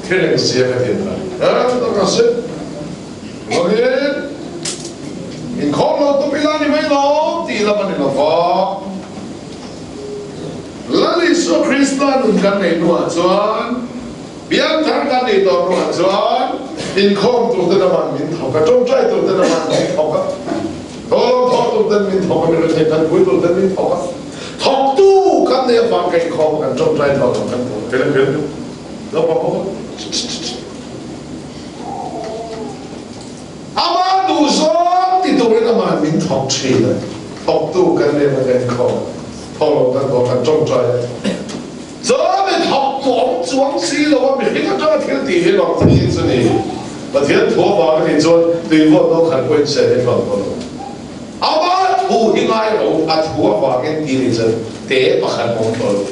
Speaker 1: Thil eng sia ka ti ang a, ka se. Vangin, inkhawm lo tum ila ni mai lo tih lam a ni lo va. Lal Isua Krista nun kan nei hnuah chuan, Piangthar kan nih tawh hnuah chuan inkhawm tur ten aman min thawk a, tawngtai tur ten aman min thawk a, thawhlawm thawk tur ten min thawk a, mi rethei kan pui tur ten min thawk a. Thawktu kan nei avang ka inkhawm a, kan tawngtai thawhlawm kan thawk a. Kei kei naupang bawk a. Amah duhzawng ti turin aman min thawk thin a, thawktu kan nei avang ka inkhawm a, thawhlawm kan thawk a, kan tawngtai a. Chawmi thawk tu awm chuang si lo a, mihring atanga thil tih hi mak thei chu ni. Pathian thu avang a nih chuan tuivawt no khat pawhin se hi hlawt pawh lo. Ama thu hi ngai lo, a thu avangin tih ni chuan te pakhat awm tawh lo.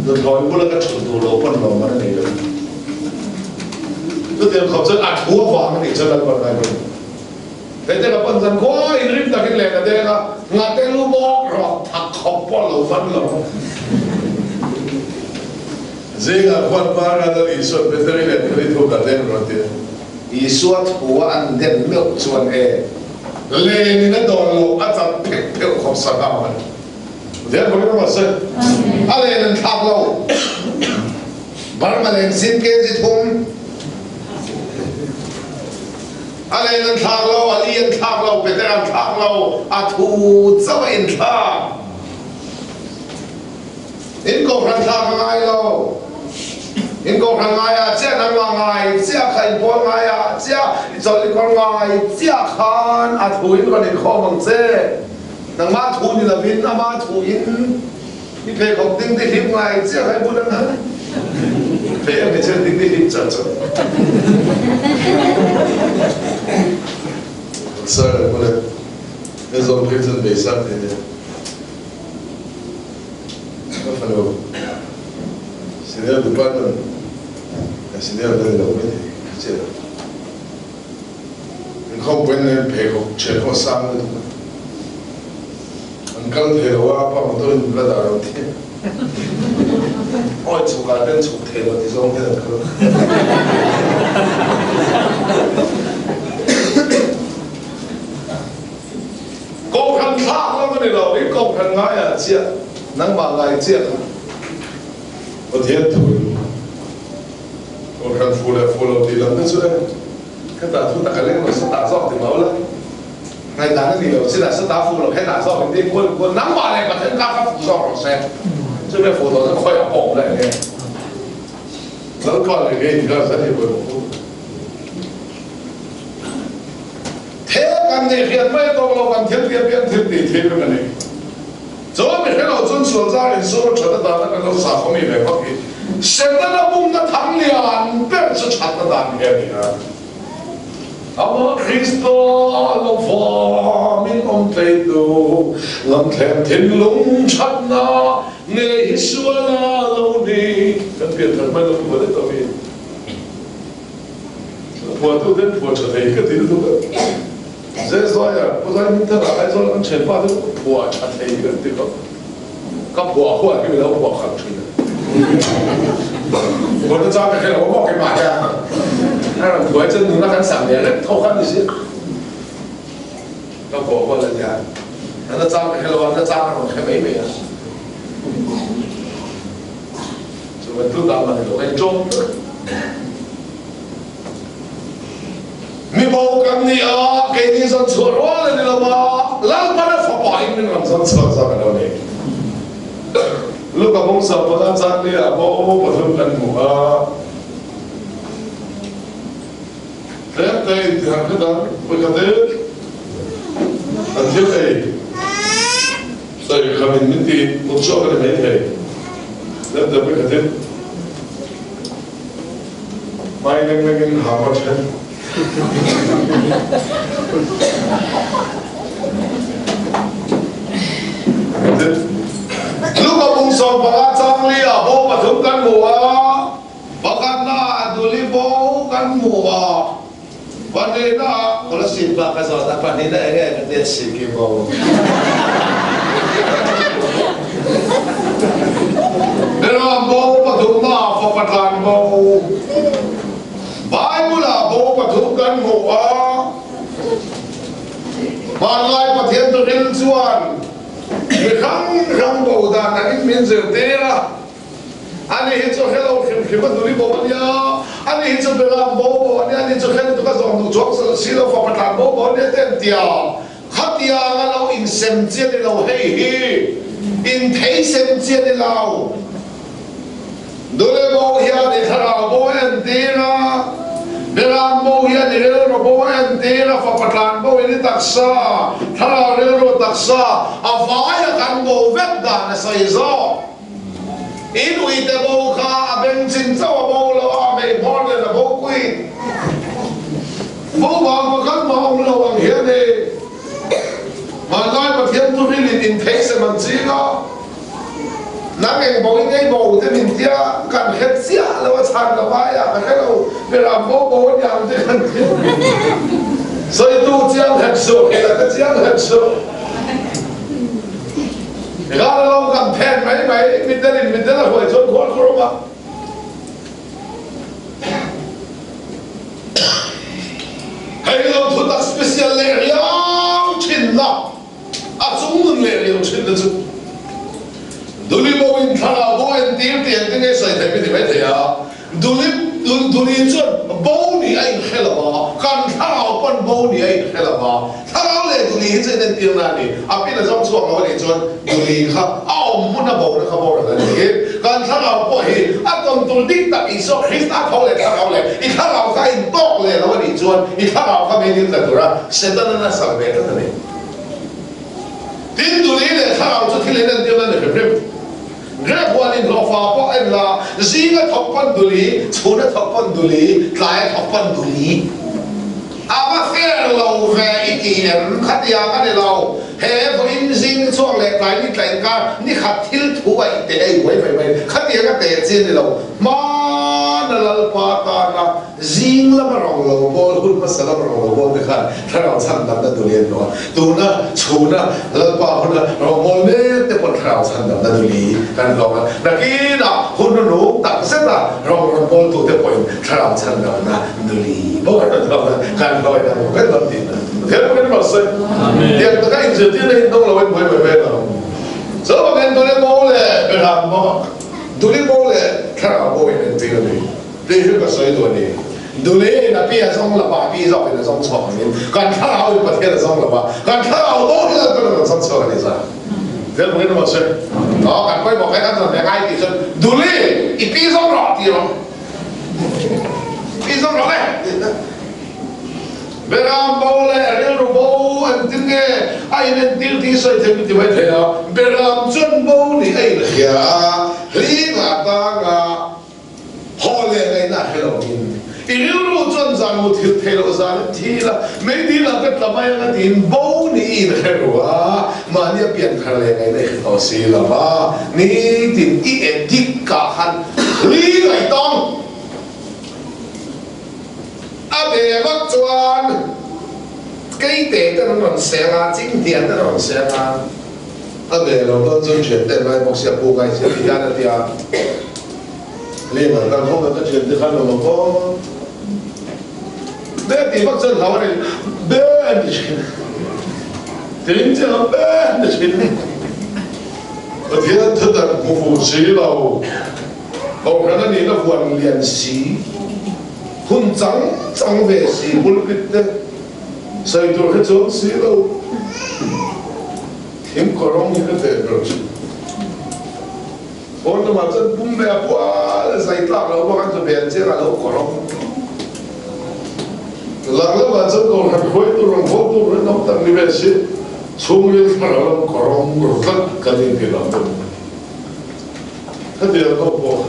Speaker 1: Nuthlawi bula ka thut duh lo pawn lawm man a nei lo. Chutiang khawp chuan a thu avang a nih chuan Lalpan ngai pawh ni. Hete ka pan zan khua inrim takin leh ka deng a, ngate lu bawk rawh thak khawp pawh lo man lo. Zingah khuan par a Lal Isua'n Bethany leh Pheli thu ka deng rawn ti a. Isua thu a an den meuh chuan e, len in a dawn loh a chat phek pheuh khawp sangha man. Pathian bawkin a ruat se. A len an thlak lo. Burma len sin kg thum. A len an thlak lo, a li an thlak lo, Peter an thlak lo, a thu chauh a inthlak. In kohhran thlak a ngai lo. In kohhran ngai ah chiah nangmah ngai chiah kha in pawl ngai ah chiah i chawlh i kawr ngai chiah khan a thu in rawn inkhawm ang che. Nangmah thu ni lovin amah thu in i pheikhawk ding ti hlim ngai chiah kha i bul ang a. Phei ang ti chiah ding ti hlim char char. Sir le bule e zawm phei chan bei sak te ne. Ka fanu senior department ka senior na ni lo mai thei ka che lo. Inkhawmpui nen pheikhawk thian ho a sang lutuk a. An kal thei lo a, pa motor in la dah lo thin. Awi chhuk ah ten chhuk thei lo ti zawng hian an kal. Kohhran thlak lam a ni lo, i kohhran ngai ah chiah, nangmah ngai chiah kha Pathian thu in kohhran fu leh fu lo tih lam te chu e khetah thu tak a leng lo sa tah zawk ti mau la. Ngaihdan a ni lo, chilai sa ta fu lo hetah zawk in ti kual kual nangmah leh Pathian kha kha fu zawk rawh se. Chumi fu tawh chuan khawiah pawh awm leh nge. Lalpa leh ngei ti kha zan hi pawimawh fu. The kan nih hriat mai tawk lo kan thil tih apiang thil tih thil vek a ni. Chuan mi hrelo chuan sual zar insum a that a dan a kan lo sah mi ve vak hi Setana bumna thang lian ber chu thatna dan hi a ni a. Amah Krista lo va min awm tleitu lamthleng thinlung thatna ngei hi sual a lo ni. Kan pian thar hmai lo phuah daih tawh mi. Phuahtu ten phuah tha thei ka ti lutuk a. Zehzuaia Pu Zaihmingthanga Aizawl kan thianpa te pawh phuah tha thei kan ti bawk. Ka phuah huat hi milo phuah khat thin a. Phuahna chang ka hre lo maw keimah hian. A rawn phuah hi chuan nuna kan sak leh reng tho kha a ni si. Ka phuah huat a nia. A na chang ka hre lo a, a na chang a rawn hre mai mai a. Chu bantuk dah mah ni lo, ka inṭawm vek. Mi bo kan ni a, keini zawn chhuah rual a ni lo va, Lalpana fapa in min rawn zawn chhuak zawk a lo ni. Luka bawng sawmpala chang ni ah bo pathum kan hmu a, tlem te intihar hret ang, vawikhat in kan thil ei sawi kham in min ti mut chhuak a ni maithei, tlem te vawikhat in. Hmai lengmeng in hang a ṭhen. Luka bung 15 cang li ah bo pathum kan hmu a, pakhatnak ah duli bo kan hmu a, pahnihnak ah Kolasib pa ka zawt a, pahnihnak enge ka ti a si ki bo. Mirang bo pathumnak ah fapa tlan bo. Bible ah bo pathum kan hmuh a, hmanlai Pathian tuhril chuan mi hrang hrang bo dan ang in min zirtir a. Ani hi chu hrelo hrim hrim a duli bo a nia, ani hi chu Beram bo bo a nia, ani chu hrel tuk a zawm duh chuang si lo fapa tlan bo bo a nia te an ti a. Khatiang a lo insem chi a ni lo hei hi, inthei sem chi a ni lo. Dule bo hian i thlarau bo a entir a, Beram bo hian i rilru bo a entir a, fapa tlan bo in i taksa, thlarau rilru taksa a vai a kan bo vek dan a sawi zawk. In uite bo kha a beng chin chauh a bo lo a, mei hmawr nen a bo kui. Bo vang pakhat mah awm lo ang hian e. Hmanlai Pathian chu rilin in thei sem an ching a, nang eng bo in ei bo te min tia kan hre chiah lo a chhan lo aia ka hre lo beram bo bo a niang te kan ti. Sawitu chiang hek suh, kei ka chiang hek suh. Ral lo kan phen mai mai, mitdel in mitdel a hruai chuan khual khur awm a. Hei lo thutak special leh riau thin na, a chung nun leh riau thin na chu Duli bo in thlarau bo entir tih engtin nge sawi theih mi ti mai thei a. Duli Duli chuan bo nih a inhre lo a, kan thlarau pawn bo nih a inhre lo a. Thlarau leh Duli hi chu inentirna a ni. A pin a zawng chhuak lo a nih chuan Duli kha a awm hmun a bona kha boral a ni. Kan thlarau pawh hi a tawn tur dik tak Isua Krista tho leh thlarau leh i thlarau kha a intawk leh lo a nih chuan i thlarau kha min inla tura Setana a sak ve tlat a ni. Tin, Duli leh thlarau chu thil inentirna a ni hrim hrim. Grep huan in hlawhfa pawh a en la, zing a thawk pawn duli, chhun a thawk pawn duli, tlai a thawk pawn duli. A va fair lo ve i ti em? Khatiang a ni lo. He vawiin zing ni chhuak leh tlai ni tlaih inkar ni khat thil thu a i teh ei huai mai mai. Khatiang a teh chi a ni lo. Hmana Lalpa tana Zing lama rawng lo bawl, hun hmasa lama rawng lo bawl te khan thlarau chhandamna duli an hnawh a. Tuna chhuna Lalpa huna rawng bawl mek te pawn thlarau chhandamna duli kan hlawk a. Nakinah hun hnunung tak zeta rawng rawn bawl tu te pawhin thlarau chhandamna duli bawk an rawn hlawk a, kan hlawin a hmu vek dawn tihna. Pathian pawhin rawh se. Tiang taka inzirtirna hi hnawng lo in buai buai vel ang. Chuvangin duli bo leh Beram bo, duli bo leh thlarau bo in entir a ni. Tih hi ka sawi duh a ni. Duli in a pi a zawng lo va, a pi zawk in a zawng chhuak angin kan thlarau in Pathian a zawng lo va, kan thlarau bo hi Lalpan a rawn zawng chhuak a ni zan. Thil pawhin maw se? Aw, kan pawimawh kha kan zawn ve ngai tih chuan Duli, i pi zawng rawh ti rawh. Pi zawng rawh le. Beram bo leh rilru bo Engtin nge a inentir tih sawi thei min ti mai thei a, Beram chuan bo nih a inhria a, hling a tang a, haw leh ngaihna a hre lovin i rilru chuan zan mu thil thei loh zan in thi la, meidil ah ka tla mai ang a tiin bo nih i inhre ru a, mahni a pian thar leh ngaihna i hre tawh si lo va, nitin i addict ah khan hling a i tawng. A ve vak chuan keite ten an rawn seng a, Chinghnian ten a rawn seng a. A ve lo dawn chuan thian te an ngai bawk sia, pu ngai sia ti hian a ti a. Leng an kal khawm a, ka thian te khan awm ang aw. Be tih vak chuan hlau a nei, be an ti thin. Tin chiang a, be an ti thin. Pathian thutak hmu fuh si lo. Kohhran a nihna huan lian si, hun chang chang ve si pulpit te sawi tur hi chuang si lo. Thing kawrawng hi ka teh ber thin. Phone lamah chuan pum ve a pual zai tlak lo bawk a chu ven chiang a lo kawrawng. Lang lamah chuan kohhran hruaitu rawn haw tur rinawm tak ni ve si, chhungril thar a lo kawrawng tlat kan inti lo deuh. Hetiang ho pawh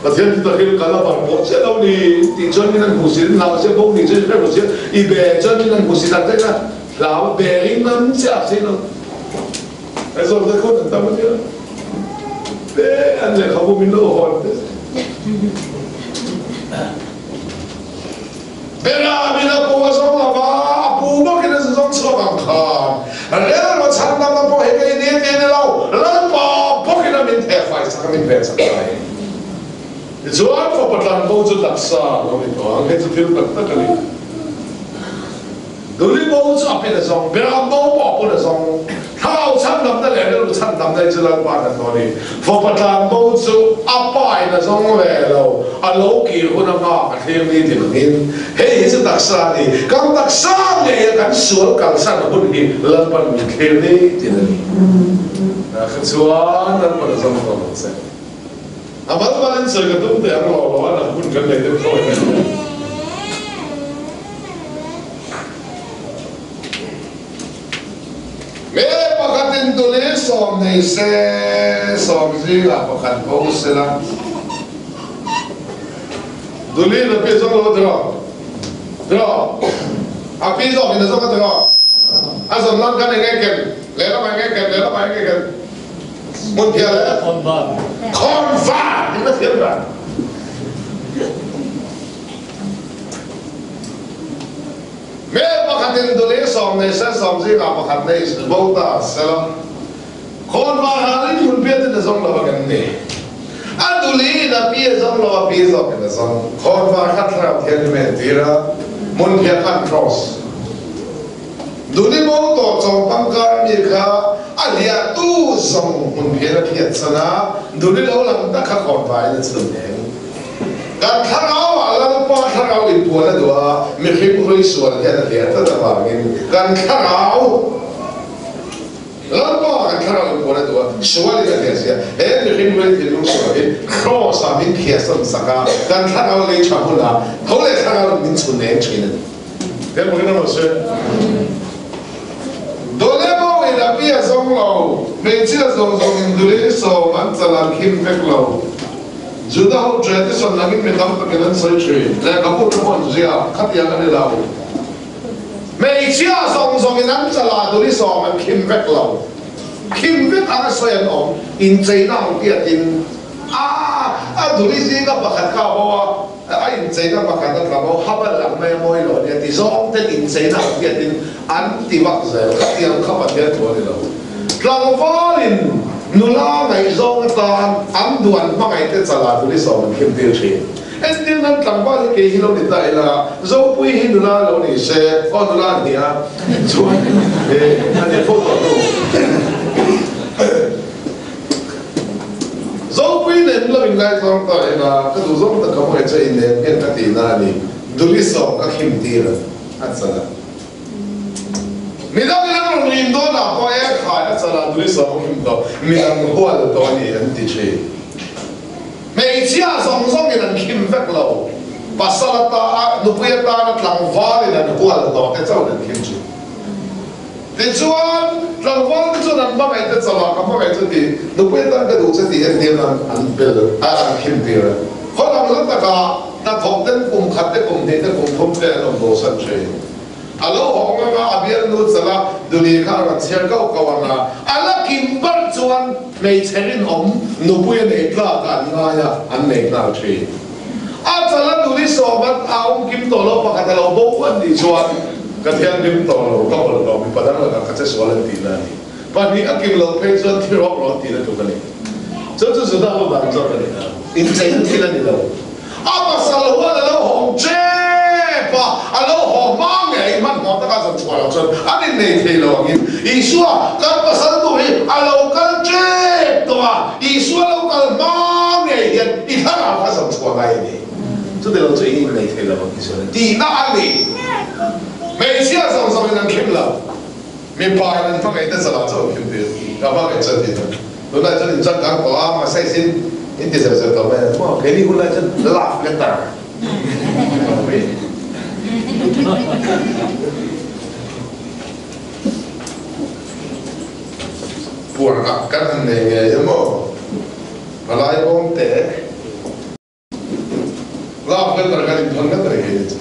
Speaker 1: Pathian chu takin kal a bar pawh chiah lo ni tih chuan min an hmu sin, hlau chiah bo ni chuan hre ru chiah, i be chuan min an hmu sin ang daih a, hlau be ring ngam chiah a si lo. Aizawl te khawn an tam a nia, be an lehkhabu min lo hawn te. Bera min a pu a zawng lo va, a pu bawkin a zawng chhuak ang khan rilru chhan dam na pawh hi ka inir ti a ni lo, Lalpa bawkin a min thehfai sak a min ven sak lai. Tichuan fapa tlanbo chu taksa a lo ni tawh ang, hei chu thil tak tak a ni. Duli bo chu a pin a zawng, Beram bo pawh a pun a zawng. Thlarau chhandamna leh rilru chhandamna hi chu Lalpa hna tawh a ni. Fapa tlan bo chu a pa in a zawng ve lo, a lo kir hun a nghak a thlir ni ti angin. Hei hi chu taksa a ni. Kan taksa ngei a kan sual kalsan hun hi Lalpan min thlir ni tin a ni. Kha chuan Lalpan a zawng tawh lo che. A mal malin sawi ka tum teh ang lo lo a, nang hun kan nei deuh thawi mai lo. Me pakhatin tuli sawm nei se, sawm zingah pakhat bo sela. Tuli in a pi zawk lo a tiraw? Tiraw? A pi zawk in a zawk a tiraw? A zawn nan khan eng nge ken? Lehlamah eng nge ken? Lehlamah eng nge ken? Hmun phiah le? Khawnvar! In la thiam dan. Mel pakhatin duli sawm nei se sawm zingah pakhat nei bo ta sela khawnvar halin hmun piatin a zawng lo a kan ni. A duli in a pi a zawng lo a pi zawkin a zawng. Khawnvar kha thlarau thianghlim a entir a, hmun phiah khan cross. Duli bo tawh chawng pangkar mi kha a hliahtu zawng hmun phian a phiat san a, duli lo lang tak kha khawnvaiin a chhun eng. Kan thlarau ah Lalpa thlarau inpuan a duh a, mihring hlui sual hian a hliah tlat avangin kan thlarau Lalpa kan thlarau inpuan a duh a, sualin a hliah zia. He mihring hlui thinlung sual hi Kraws ah min phiahsawn sak a, kan thlarau lei tha hunah tho leh thlarau in min chhun eng thin a ni. He hmuhin a rawn sawi. Dole bo in a pi a zawng lo, hmeichhia zawng zawng in dulin sawm an chal an khim vek lo. Juda ho tradition angin mi tam takin an sawi thin. Lehkhabu te pawh an ziak, khatiang a ni lo. Hmeichhia zawng zawng in an chal ah duli sawm an khim vek lo. Khim vek ang a sawi an awm, incheina ang tiatin a a duli zinga pakhat kha a bo a. A incheina pakhat a tla bo, Habal ang mai a mawi lo a nia ti zawng ten incheina ang hiatin an ti vak zel. Khatiang kha Pathian thu a ni lo. Tlangvalin nula ngaihzawng atan an duan hmangaih te chalah duli sawm an khim tir thin. Entir nan tlangval hi kei hi lo ni ta ila, Zopui hi nula lo ni se, aw nula a ni a, chuan a ni fo tawh tu. Zopui nen lo inlai zawng ta ila, ka duh zawng tak ka hmuh e che inen hian ka tihna a ni. Duli sawm ka khim tir a chala. Midang in an rawn rim dawn ah pawh e khai a chala duli sawm a khim tawh, midang hual tawh a ni an ti thin. Hmeichhia zawng zawng in an khim vek lo. Pasal ata a. nupui atana tlangvalin an hual tawh te chauhin an khim thin. Tichuan, tlangvalte chuan an hmangaih te chawlh ah ka hmangaih chu tih, nupui atan ka duh che tih entir nan an bel a, an khim tir a. Khaw lam hla takah hnathawk ten kum khat te kum hnih te kum thum te an awm bosan thin. A lo hawng anga a bialnu chawlh a duni kha a rawn chhiar kauh kauh ang a, a la kim bar chuan hmeichhe rinawm nupui a nei tlak a an ngai a, an nei nghal thin. A chawlh a duni sawm a a awm kim tawh lo pakhat a lo bo an nih chuan ka thianghlim tawh lo, ka hawlh tawh, mipa dang lakah ka che sual an tihna a ni. Pahnih a kim loh phei chuan thi rawk rawh an tihna tluk a ni. Chu chu Juda ho dan zawk a ni a, incheina thil a ni lo. A pasal huan a lo hawng tep a, a lo haw hma ngei hmanhmawh taka zawn chhuah loh chuan an innei thei lo angin Isua kan pasal tur hi a lo kal tep tawh a, Isua lo kal hma ngei hian i thlarau kha zawn chhuah ngai a ni. Chuti lo chu i innei thei lo ang Isua nen tihna a ni. Hmeichhia zawng zawngin an khim lo, mipa in an hmangaih te chalah chu an khim tir, ka hmangaih chuan tihna. Tunlai chuan in changkang tawh a, message in in ti zeuh zeuh tawh mai a, maw keini hunlai chuan love letter Puan ah kan han nei ngei emaw palai bawm te. Love letter kan inthawn ngat reng hi chu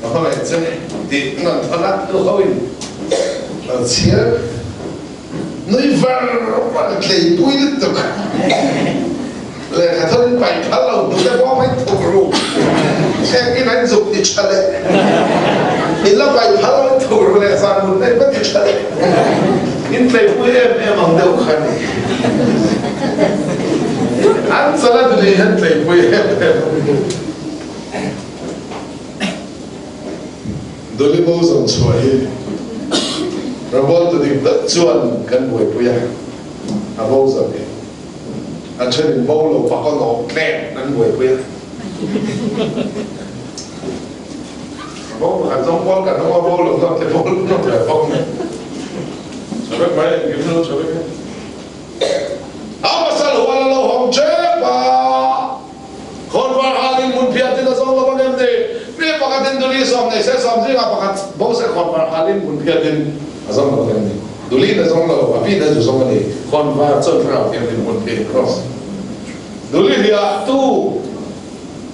Speaker 1: a hmangaih che tih nan thawn a nu ho in an chhiar nui var var tleipui lutuk lehkha thawn in paih phal lo hnute pawh mai thuk ru thleng in an zuk ti tha leh in la paih phal lo in thuk ru leh zan mut nei va ti tha leh in tleipui em em ang deuh kha ni. An chala duli hian tleipui em em a ni. Duli bo zawng chhuah hi Rawltu dik tak chuan kan buaipui a, a bo zawng hi a thenin bo lo pak a nawk tlem kan buaipui a. A bo pakhat zawng pawl kan awm a, bo lo zawk te pawl kan awm ve bawk mai. Chha vek mai, engkim lo chha vek e. A pasal hual a lo hawng tep a, khawnvar halin hmun phiatin a zawng lo ang em ni? Mi pakhatin duli sawm nei se sawm zingah pakhat bo se khawnvar halin hmun phiatin a zawng lo ang em ni? Duliin a zawng lo, a piin a zu zawng a ni. Khawnvar chuan thlarau thianghlim hmun phiahin cross. Duli hliah tu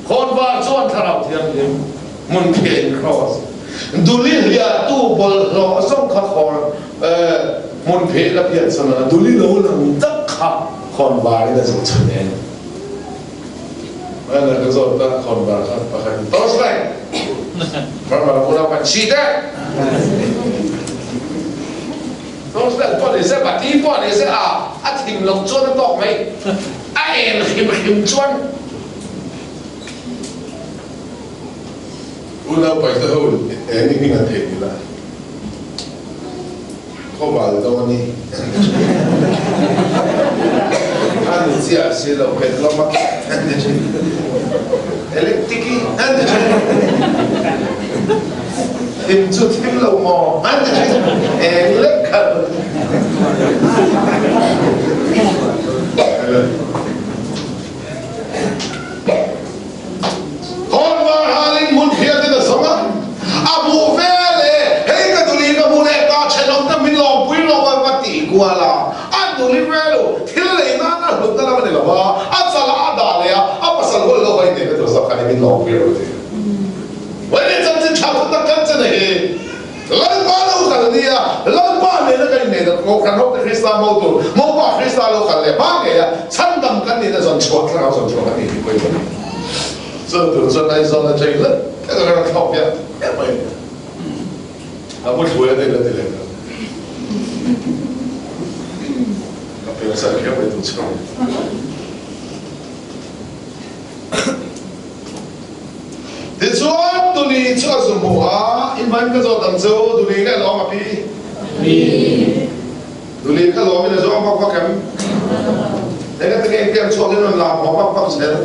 Speaker 1: khawnvar chuan thlarau thianghlim hmun phiahin cross. Duli hliah tu bawlhhlawh zawng kha khawn Hmun pheh la phiat chhan a duli lo lang tak kha khawnvar in a zoh chhan e. Mai la ka zawt ta khawnvar kha pakhat in torch light Farmar unau kan si te. Torch light pawh ni se bati pawh ni se a a thim loh chuan a tawk mai. A en hrim hrim chuan unau paite ho eng i hming an theih ni la. Khawval dawn i a ni chiah si lo pet lawm a an ti thin. Electric i an ti thin. Thim chu thim lo maw an ti thin. Eng lek khat. Khawnvar halin hmun phiatin a zawng a, a hmuh vel e, hei ka duli ka hmu leh ta thenawm te min lawmpui lo a va tih kual a, a duli vel u, thil lei nan a hlutna lam a ni lo a, a chala a dah leh a, a pasal hual lo hawi nen a tur zawk kha ni min lawmpui lo ti. Vawiin chanchin tha chu tak kan che nei hi. Lalpa lo kal nia, Lalpa nena kan inneih loh Kohhran hote Krista mo tur, Mopa Krista lo kal leh hma ngei a, chhandam kan nihna zawn chhuah, thlarau zawn chhuah kan nih tih pawhin ka ni. Chu tur chuan Aizawl atangin la tak a rawn thlawk viah viah mai a ni. A mu thluai a nei la ti leh ka. Ka piansan kher mai tur chu a ni. Tichuan Duli chu a zu hmu a, in hmain ka zawt ang che u, Duli nge lawm a pi? Duli kha lawmin a zawng vak vak em? Engati nge in kem chhuak in rawn lam haw vak vak zel?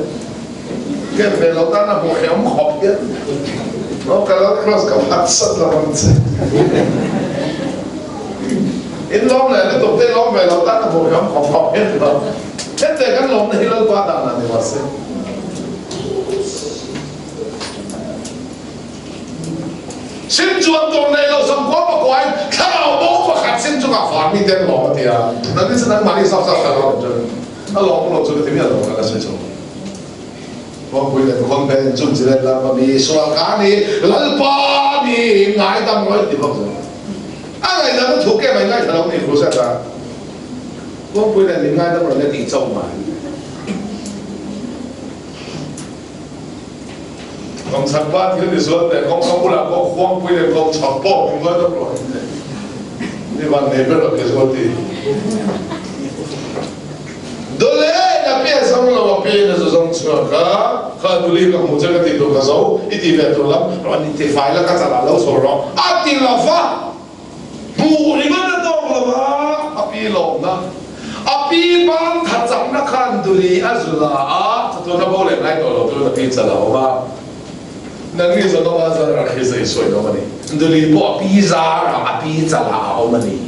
Speaker 1: Kem ve lo tan a hmuh hrehawm khawp hian. No, ka lo cross ka phat sat lo ang che. In lawm leh lutuk te lawm ve lo tan a hmuh hrehawm khawp khawp hian lo. Hete kan lawmna hi Lalpa dan ah ni mahse. Sim chuan tur nei lo 99 in thlarau bo pakhat sim chungah van mi te an lawm a ti a. Nangni chu nangmahni sap sap ka lawm chu a lawm lo chu ka ti miah lo ka la sawi chho. Kawngpui leh khawnphen chung chi let lam a mi sual kha ni Lalpa ni ngaidam rawih ti bawk chu a ngaihdam a thu ke mai ngaithla lo ni Crusade a kawngpui leh min ngaidam rawih le tih chauh mai. Kawngchhak pa thil ni zual teh kawngka bulah pawh khuangpui leh kawngchhak pawh min ngaidam rawh ni van nei ber a ke zual ti. Dawle na pe zawng lo a pe na zu zawng chhuak a, kha nuli ka hmuh che ka tih tur ka zo i ti ve tur lam rawn in ti fai la ka chalah lo chho rawh a ti lo va, hmuh ringawt a tawk lo va a pi lawmna a pi bang tha chakna khan duli a zu la a, chatuan a bo leh ngai tawh lo turin a pi chalah a awm a, nangni zawng a zar a khi zai sawi awm a ni, duli pawh a pi zar ah a pi chalah a awm a ni.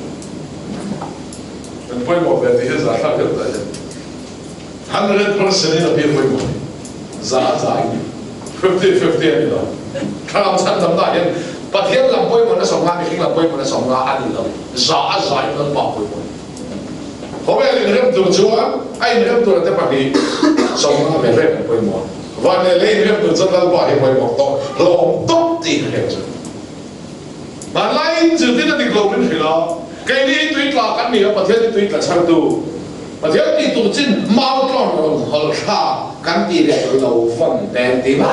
Speaker 1: Kan pawimawh ve tih hi zahthlak deuh ta hian 100% in a pi pawimawh ni. Za a za in 50-50 a ni lo. Thlarau chhandamna ah hian Pathian lam pawimawhna 50, mihring lam pawimawhna 50 a ni lo. Za a za in Lalpa pawimawh ni. Khawvel inrem tur chuan a inrem tur te pahnih 50 ve reng an pawimawh. Van leh lei inrem tur chuan Lalpa hi pawimawh tawh hlawm tawp tih ka hriat chu. Hmanlaiin zirtirna dik lo min hrilh a, keini hi tui tla kan ni a, Pathian hi tui tla chhartu, Pathian tih tur chin mau tlawn rawn hawlh thla kan tih leh lo vawn te an ti mai.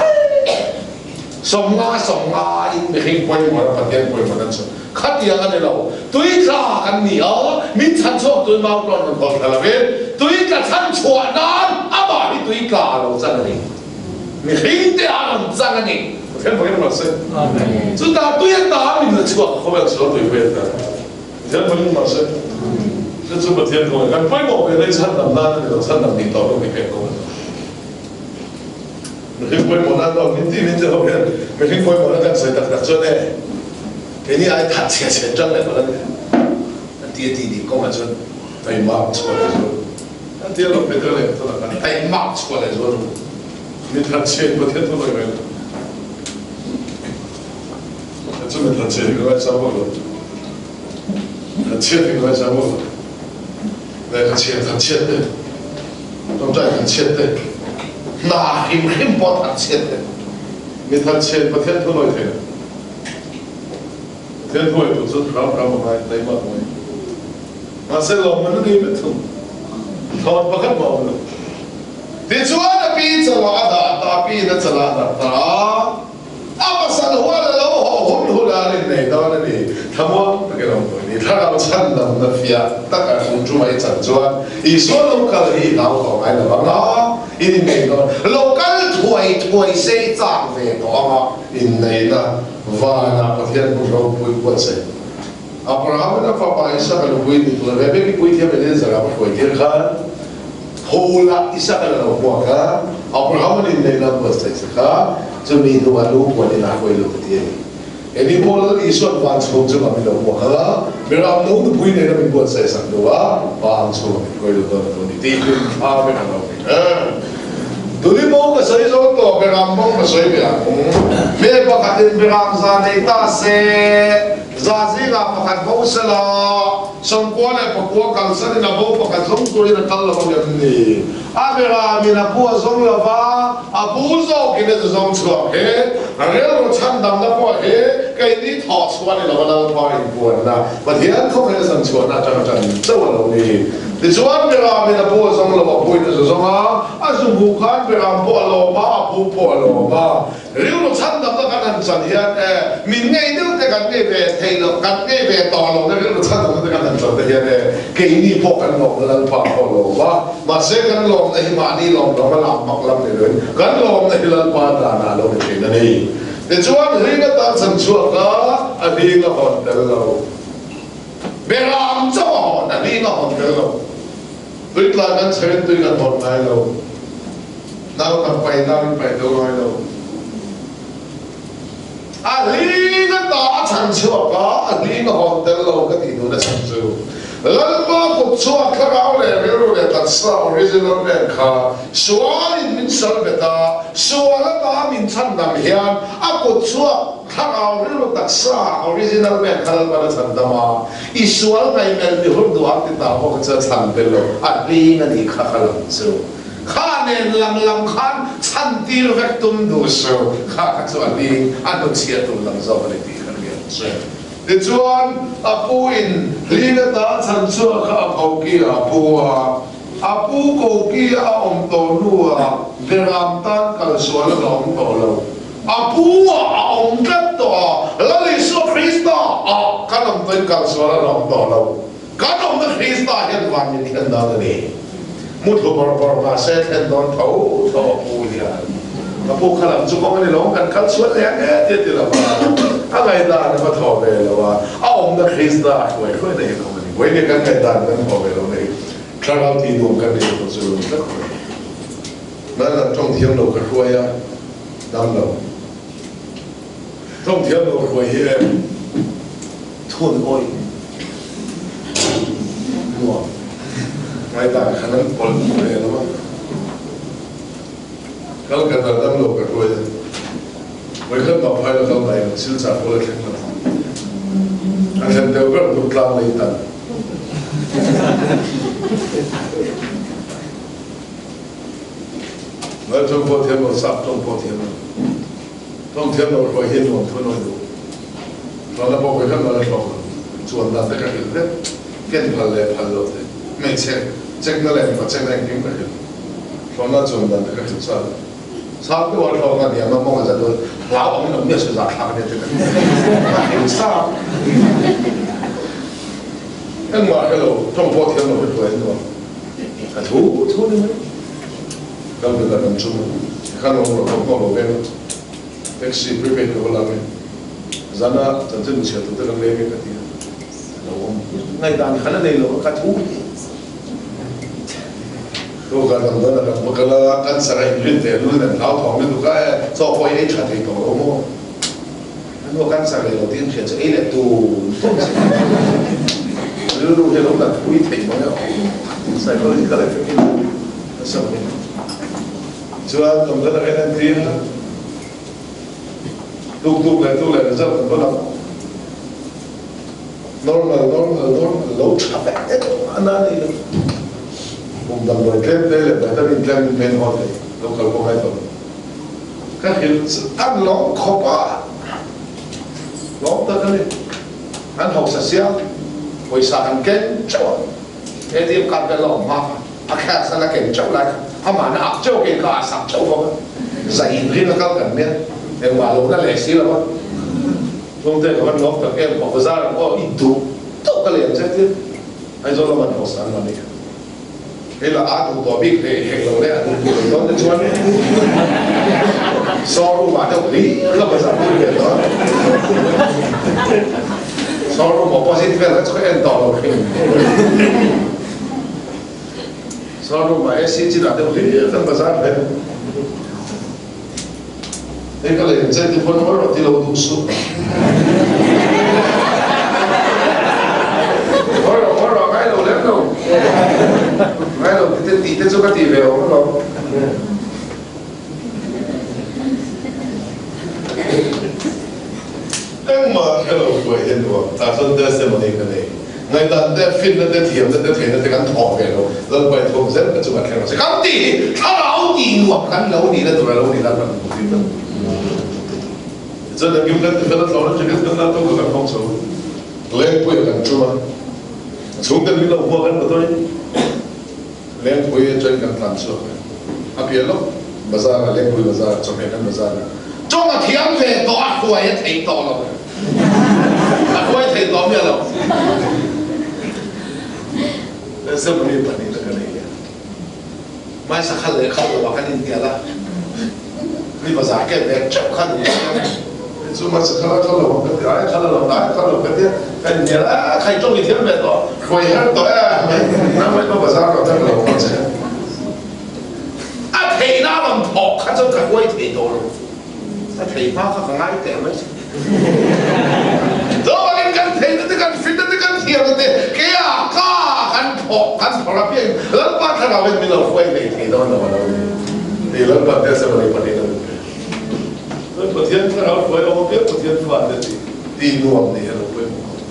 Speaker 1: 50 50 in mihring pawimawh a Pathian pawimawh nan chu khatiang a ni lo. Tui tla kan ni a, min chhan chhuak tui mau tlawn rawn hawlh thla lovin tui tla chhan chhuah nan amah hi tui tla a lo chan a ni. Mihring te a rawn chang a ni. Pathian fakin rawh se. Chutah tui a ta min la chhuak a, khawvel sual tui pui a ta. Pathian fakin rawh se. Chu chu Pathian kawng a ni. Kan pawimawh ve lai chhandam nan a ni lo, chhandam nih tawh lo mi pek kawng a ni. Mihring pawimawh nan pawh min ti min ti ho hian mihring pawimawhna kan sawi tak tak chuan e keini ai that chhe chhe ṭang leh palh a ni. An ti a ti dik kawngah chuan taima chhuah leh zual. An ti a lo Peter leh Paul khan taimak chhuah leh zual ru. Mi thatchhe Pathian thu lawi mai lo. Chu mi thatchhe hi ka ngaisang vak lo. Thatchhiat hi ka ngaisang vak lo. Lehkha chhiar thatchhiat te, tawngtai thatchhiat te, hna hrim hrim pawh thatchhiat te. Mi thatchhe Pathian thu lawi thei lo. Pathian thu lawi tur chuan hram hram a ngai, taimak a ngai. Mahse lawmman a nei vek thung. Thawn pakhat mah a awm lo. Tichuan a pi chalah a dah ta, a piin a chalah a dah ta a, a pasal hual a lo haw hun hun a an innei dawn a ni. Thlamuang takin a awm tawh a ni. Thlarau chhandamna fiah taka hmun chu mai chan chuan Isua lo kal hi i hlau tawh ngai lo ang a, in innei dawn. Lo kal thuai thuai se i chak ve tawh ang a, inneihna vanah Pathian hmun ropui buatsaih. Abraham-in a fapa Isaka nupui ni tur Rebeki puithiam Eliezer-a va hruai tir khan Phulah Isaka la lo hmuak a, Abraham-a ninneihna a buatsaih che kha chumi hnuah lu puanin a hruai lut a ti a ni. Eni pawh Lal Isua'n van chhung chungah min lo hmuak a, Miram no nupui nena min buatsaih sak hnuah van chhungah min hruai lut dawn a lo ni tih hlim thla vek a lo ni. Tuni pawh ka sawi zo tawh, Beram pawh ka sawi ve ang. Me pakhatin Beram za nei ta se. Za zingah pakhat bo sela, 99 kalsan in a bo pakhat zawng turin a kal lo ang em ni? A beramin a pu a zawng lo va, a pu zawkin a zu zawng chhuak he, rilru chhandamna pawh he keini thawh chhuah ni lova Lalpa inpuanna, Pathian khawvel zan chhuahna atanga tan chauh a lo ni. Tichuan beramin a pu a zawng lo, a puin a zu zawng a, a zu hmuh khan beram pawh a lawm a, a pu pawh a lawm a. Rilru chhandamna kan han chan hian e, min ngei deuh te kan ngei ve theih loh, kan ngei ve tawh loh na rilru chhandamna te kan han chan te hian e, keini pawh kan lawmna Lalpa pawh lawm a, mahse kan lawmna hi mahni lawm lawm a lam mak lam ni loin kan lawmna hi Lalpa danah a lo ni thin a ni. Tichuan hring atan chan chhuak a, a hling a hawn tel lo. Beram chauh a hawn, a hling a hawn tel lo. Tuitla kan chherin tui kan hawn ngai lo. Nau kan pai nau in pai deuh ngai lo. A hling a ta a chhan chhuak a, a hling a hawn tel lo ka tih duhna chhan chu Lalpa kut chhuak thlarau leh rilru leh taksa original nen kha sualin min sal bet a, sual ata min chhandam hian a kut chhuak thlarau rilru taksa original man kha Lalpan a chhan dam a, i sual ngaihmelh mi hur duh ang ti ta pawh kha chu a chhan tel lo, a hling a nih kha kha lam chu. Kha nen lam lam khan chhan tir vek tum duh suh, kha kha chu a hling, a hnuchhiah tum lam zawk a ni tih kan hriat chu. Tichuan, a pu in hling ata chhan chhuak kha a koki a pu a, a pu koki a awm tawh hnuah Beram tan kal sual a awm tawh lo. A pu ah a awm tlat tawh a, Lal Isua Krista ah kan awm tawhin kal sual a awm tawh lo. Kan awmna Krista hian van min thlen dan a ni. Muthlu bawrh bawrh mahse thlen dawn tho tho a pu hian ka pu kha lam chu kawng a ni lo, kan kal sual leh ang e tia ti lo a, a ngaihdan a va thaw ve lo a, a awmna Krista a hruai hruai na hi kawng a ni. Vawiin kan ngaihdan kan thaw ve lo na hi thlarau tih nuam kan nei lo chu lo ni tlat mai. Lalna tawng thiam lo ka hruai a, dam lo. Tawng thiam lo hruai hi em thun awih nuam ngaihdan khan an pawlh ve lo a, kal ka dal dam lo ka hruai a, vawikhat mah phai la kal ngai lo silchar pawl a thleng lo, a thlen deuh ber tur tlang lei tan. Ngai tawng pawh thiam lo, sap tawng pawh thiam lo. Tawng thiam lo hruai hi nuam thu nawi duh. Thlawhna pawh khawi khat mah la thlawk lo. Chuan dan te ka hrilh vek. Ken phal leh phal lo te. Hmeichhe chekna leh mipa chekna engkim ka hrilh. Thlawhna chuan dan te ka hrilh chal. Sap deuh a thlawk a nia, mawng a za dawn. Hlau ang in awm miah suh zahthlak a nia te ka ti. Ka hrilh sa. Engmah hre lo, tawng pawh thiam lo hi hruai an nuam. Ka thu thu ni mai. Kal ve ta kan chum a, khan awm rawh thawmhnaw lo veng a, taxi prepaid ka va lak e, zana chanchin chhiat tur te kan leng e ka ti a, a lo awm ngaihdan khan a nei lo a, ka thu hi to ka dam dawn a kan va kal a, cancer a inrin teh lul nen hlauthawng lutuk a e, chaw pawh i ei tha thei tawh lo maw, a hnuah cancer leh lo tiin hriat chu ei leh tun tun che rilru hi a lo nat pui thei mai a, psychological effect hi. Chuan tum deuh takin an ti a, tuk tuk leh tuk leh result an va lang. Normal, normal, normal lo tha vek engmah na nei lo. Kum damdawi tlem te leh vitamin tlem in pen haw thei lo kal pawh ngai tawh lo. Ka hrilh chu an lawm khawp a, lawm tak a ni. An hausa sia, pawisa an ken teuh a. ATM card vel a awm hma kha a cash a la ken teuh lai kha amah na ak teuh ke kha a sak teuh bawk a, zai in rin a kal kan nia engmah lo na leh si lo a, chungte ka van lawm tak em bazar ah pawh i duh tawk ka lem che tia Aizawl lam an hausa an la ni kha hei lah a duh tawh bik hle hek lo le a duh duh lo dawn te chuan showroom ah deuh hlir ka bazar pui ve tawh a. Showroom opposite vel kha chu ka en tawh lo hrim. Showroom ah AC chin ah deuh hlir kan bazar ve. Hei ka lei che ti pawn hawi rawh ti lo duh suh. Hawi rawh hawi rawh ngai lo lem lo. Ngai lo ti te tih te chu ka ti ve awm alawm. Engmah hre lo hruai hi nuam tah chuan testimony ka nei. Ngaihdan te, finna te, thiamna te, theihna te kan thawh ve lo. Lalpa i thawm zel ka chungah thleng rawh se. Kan tih hi thlarau tih nuam kan lo nihna tur a lo ni Lalpa kan hmu tir ta. Tichuan engkim kan ti fel a thlawhna ticket kan la to ka kan hawng chho. Lengpui ah kan tum a, a chhungte min lo hmuak kan motor in Lengpui atangin kan tlan chhuak a, a piah lawk bazar ah Lengpui bazar ah chawhmeh kan bazar a, tawng a thiam ve tawh a hruai a thei tawh lo, a hruai thei tawh miah lo. Ceremony pahnihna ka nei a, hmaisa khal leh khal lo ah kan inhnial a, mi bazar ken ve teuh kha ni a, chu hmaisa khal a khal lo ang ka ti a, ai khal a lo, ai khal lo ka ti a, kan inhnial a, a khai tawng i thiam ve tawh. Hruai her tawh e, nang mai pawh bazar rawh tak lo ang che. A theihna a rawn thawk kha chuan ka huai thei tawh lo. A thei hma kha ka ngai teh mai che. Chuvakin kan theihna te, kan fitna te, kan thiamna te kea ka kan phawh kan phawrh apiangin Lalpa thlarau hian min lo hruai ngei thei dawn lo a lo ni. Hei Lalpa Testimony pahnih a lo pe. Pathian thlarau hruai. hnuai awm apiang Pathian fate tih tih nuam nih a lo pawimawh khawp.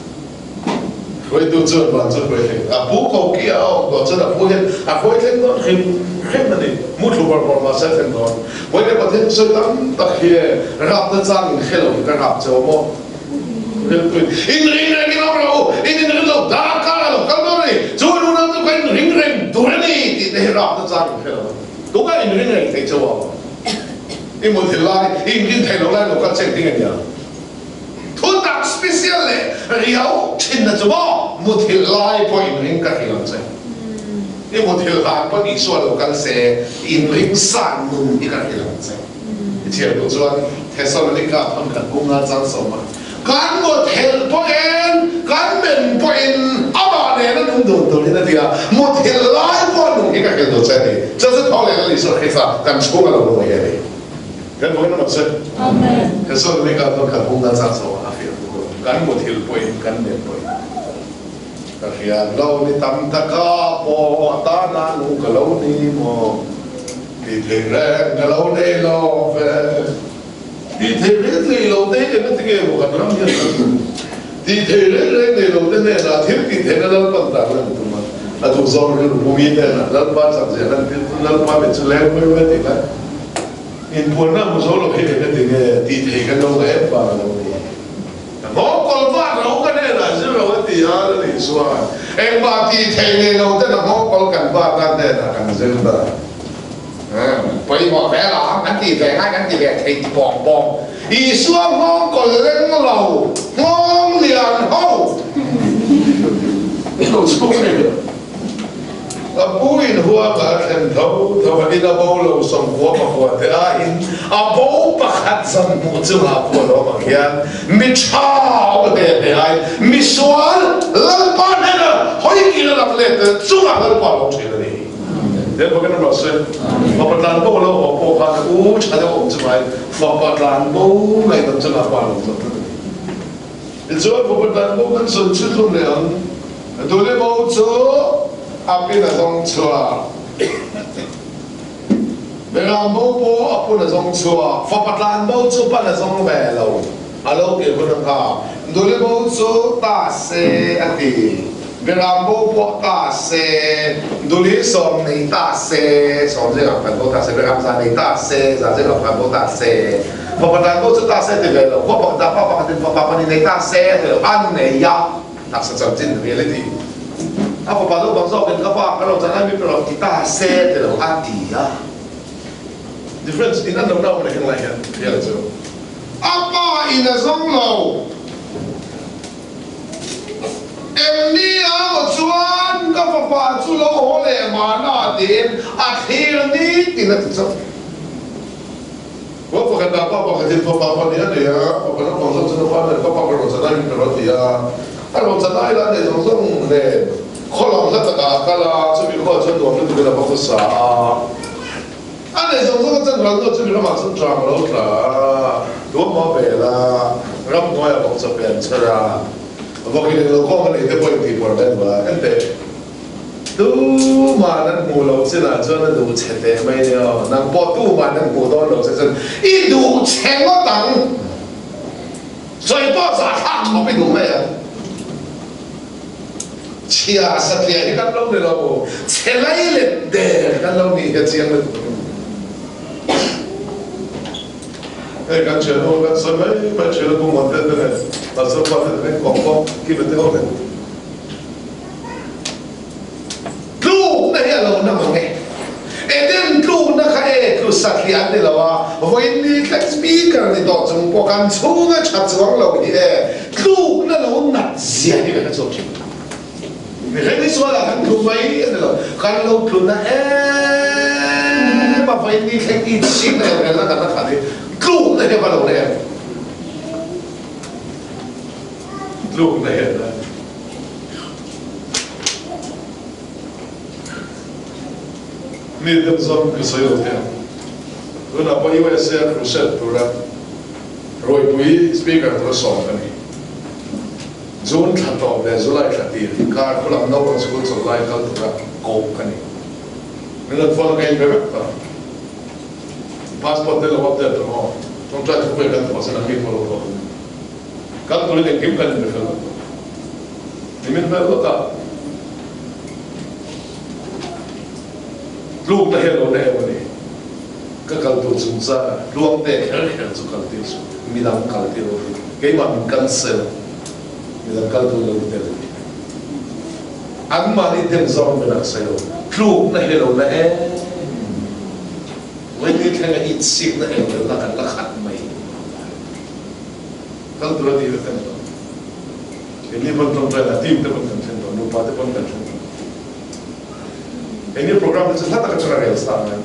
Speaker 1: Hruaitu chuan van chu hruai thleng a pu ko ki a awm tawh chuan a pu hian a hruai thleng dawn hrim hrim a ni. Mu thlu bawrh bawrh mahse a thleng dawn. Vawiin Pathian sawi tam tak hi rapna chang in hre lo hi ka rap cheu maw? Riltuin in ring reng in awm rawh u, in inring lo darkar a lo kal dawn a ni, chu in unau chu ka inring reng tur a ni tih te hi rapna chang in hre lo a ni. Tunga inring reng thei cheu a i muthilh lai, i inrin thei lo lai lo kal cheng ding a nia. Thutak special leh riau thinna chu maw muthilh lai pawh inring ka hrilh ang che. I muthilh hlan pawh Isua lo kal se inring san nun hi ka hrilh ang che. I chhiar duh chuan Thessalonika thawn khat bunga chang sawma kan muthilh pawhin kan men pawhin amah nena nung dun turin a ti a, muthilh lai pawh nung hi ka hrilh duh che a ni. Chu chu tho leh Lal Isua Krista kan chhunga lo nung hi a ni. Kan vawiin a se.
Speaker 2: Amen.
Speaker 1: Thessalonika thawn khat bunga chang sawma a fiah duh lo. Kan muthilh pawhin kan men pawhin ka hriat lo ni tam taka pawh atana nung ka lo ni maw? Ti thei reng ka lo nei lo ve. Ti thei reng nei lo te hi engati nge maw kan ram hian kan duh? Ti thei reng reng nei lo te hnenah thil tih theihna Lalpan tar lan tum a, a duh zawng rilru pu mi hnenah Lalpa chak zia lan tir chu Lalpa mit chu leng mai mai tih lai inpuanna hmu zo lo hi engati nge tih thei kan lo ngah em vang a lo ni? Nghawngkawl van ro ka hnenah zir lo a ti a, Lal Isua'n engmah tih theih nei lo ten a nghawngkawl kan van a hnenah kan zir ta. Pawimawh vel a, kan tih ve ngai kan ti ve thei ti pawng pawng. Isua nghawngkawl leng lo, nghawng lian ho lo chhung nei lo. A pu in huang ah a thlen tho tho a, in a bo lo sawmkua pakua te aiin a bo pakhat zan hmuh chungah a pu a lawm ang hian mi tha awm hle hle aiin mi sual Lalpa hnena hawi kir a lak let te chungah Lalpa a lawm thin a ni. Then bawkin a rawn sawi, Fapa tlan bo lo haw pawh khan u tha deuh awm chungah fapa tlan bo ngaihdam chungah pa a lawm zawk tlat a ni. Tichuan Fapa tlan bo kan sawi chhunzawm leh ang. Duli bo chu a pin a zawng chhuak. Beram bo pawh a pun a zawng chhuak. Fapa tlan bo chu pan a zawng ve lo. A lo kir hun a nghak. Duli bo chu ta se a ti. Beram bo pawh ta se. Duli sawm nei ta se. Sawm zingah pakhat bo ta se. Beram za nei ta se. Za zingah pakhat bo ta se. Fapa tlan bo chu ta se ti ve lo. Khua pakhat ah pa pakhatin fapa pahnih nei ta se a ti lo. An nei a. Taksa chanchin reality a fapa naupang zawkin ka pa ka lo chan ai mi pe rawh ti ta se ti lo a ti a. Difference in an lo na awm leh henglai hian real chu a pa in a zawng lo. Eng ni a maw chuan ka fapa chu lo haw leh mahna tiin a thlir ni tin a ti chauh. Kua pakhat ah pa pakhatin fapa pahnih a nei a, fapa naupang zawk chuan a pa nen ka pa ka rawn chan aiin ka rawn ti a, a rawn chan ai lah nei zawng zawng nen khaw lam hla takah a kal a, chumi khuaah chuan nuam lutukin a va khawsa a, a nei zawng zawng a chan ral hnuah chumi ramah chuan ṭang a lo tla a, tuamma a bel a, ramhnuaiah bawk chaw pe an chher a, vawkin englo kawng a nei te pawh intihpawrh ve duh a, enteh. Tuman an hmuh loh chinah chuan a duh che teh mai nia aw. Nang pawh tuman an hmuh dawn loh che chuan i duh che ngawt ang. Sawi pawh zahthlak khawp i duh mai ang. Chhia satliah hi kan lo ni lo, chhe lai let der kan lo nih hi a chiang lutuk a ni. Hei kan thian ho kan sawi mai mai thin a, Pu Muanten te nen, Pastor pa te nen kawm pawh ki ve te ho nen. Tlukna hi a lo na mang e. Eden tlukna kha e tlu satliah an ni lo a, vawiin ni thleng speaker ni tawh chung pawh kan chhunga tha chuang lo hi e tlukna lo nat zia hi ka hre chhuak thin. Mihring hi sualah kan tlu mai a ni lo, kan lo tlu na em a, vawiin ni thleng inchhikna elrelna kan la khat hi tlukna hi a va lo na em. Tlukna hi a na. Mi deuh zawng ka sawi lo teh ang. Tunah pawh USA a crusade tura Rawipui Speaker tura sawm ka ni. June thla tawp leh July thla tir inkar khulam naupang sikul chawlh lai kal tura koh ka ni. Min rawn phone a ka inbe vek ta. Passport te lo update rawh aw. Ṭawngṭai thupui kan thawh chuan anni pawh lo thawh an ni. Kal turin engkim kan inbe fel lo tawh. Nimin vel lawkah tlukna hi a lo na em a ni. Ka kal tur chungchangah Tluangte kher kher chu kal tir suh, midang kal tir lo hi keimah min cancel, midang kal tur lo tel a ni. Anmahni dem zawng ber a sawi lo, tlukna hi a lo na em. Vawiin thlenga itsikna engvelna kan la khat mai. Kal tur a ni vek a ni lo. Keini pawn tawngtai lah team te pawn kan then tawh, nupa te pawn kan then tawh. Keini program te chu hla taka chuan a rel sa mai.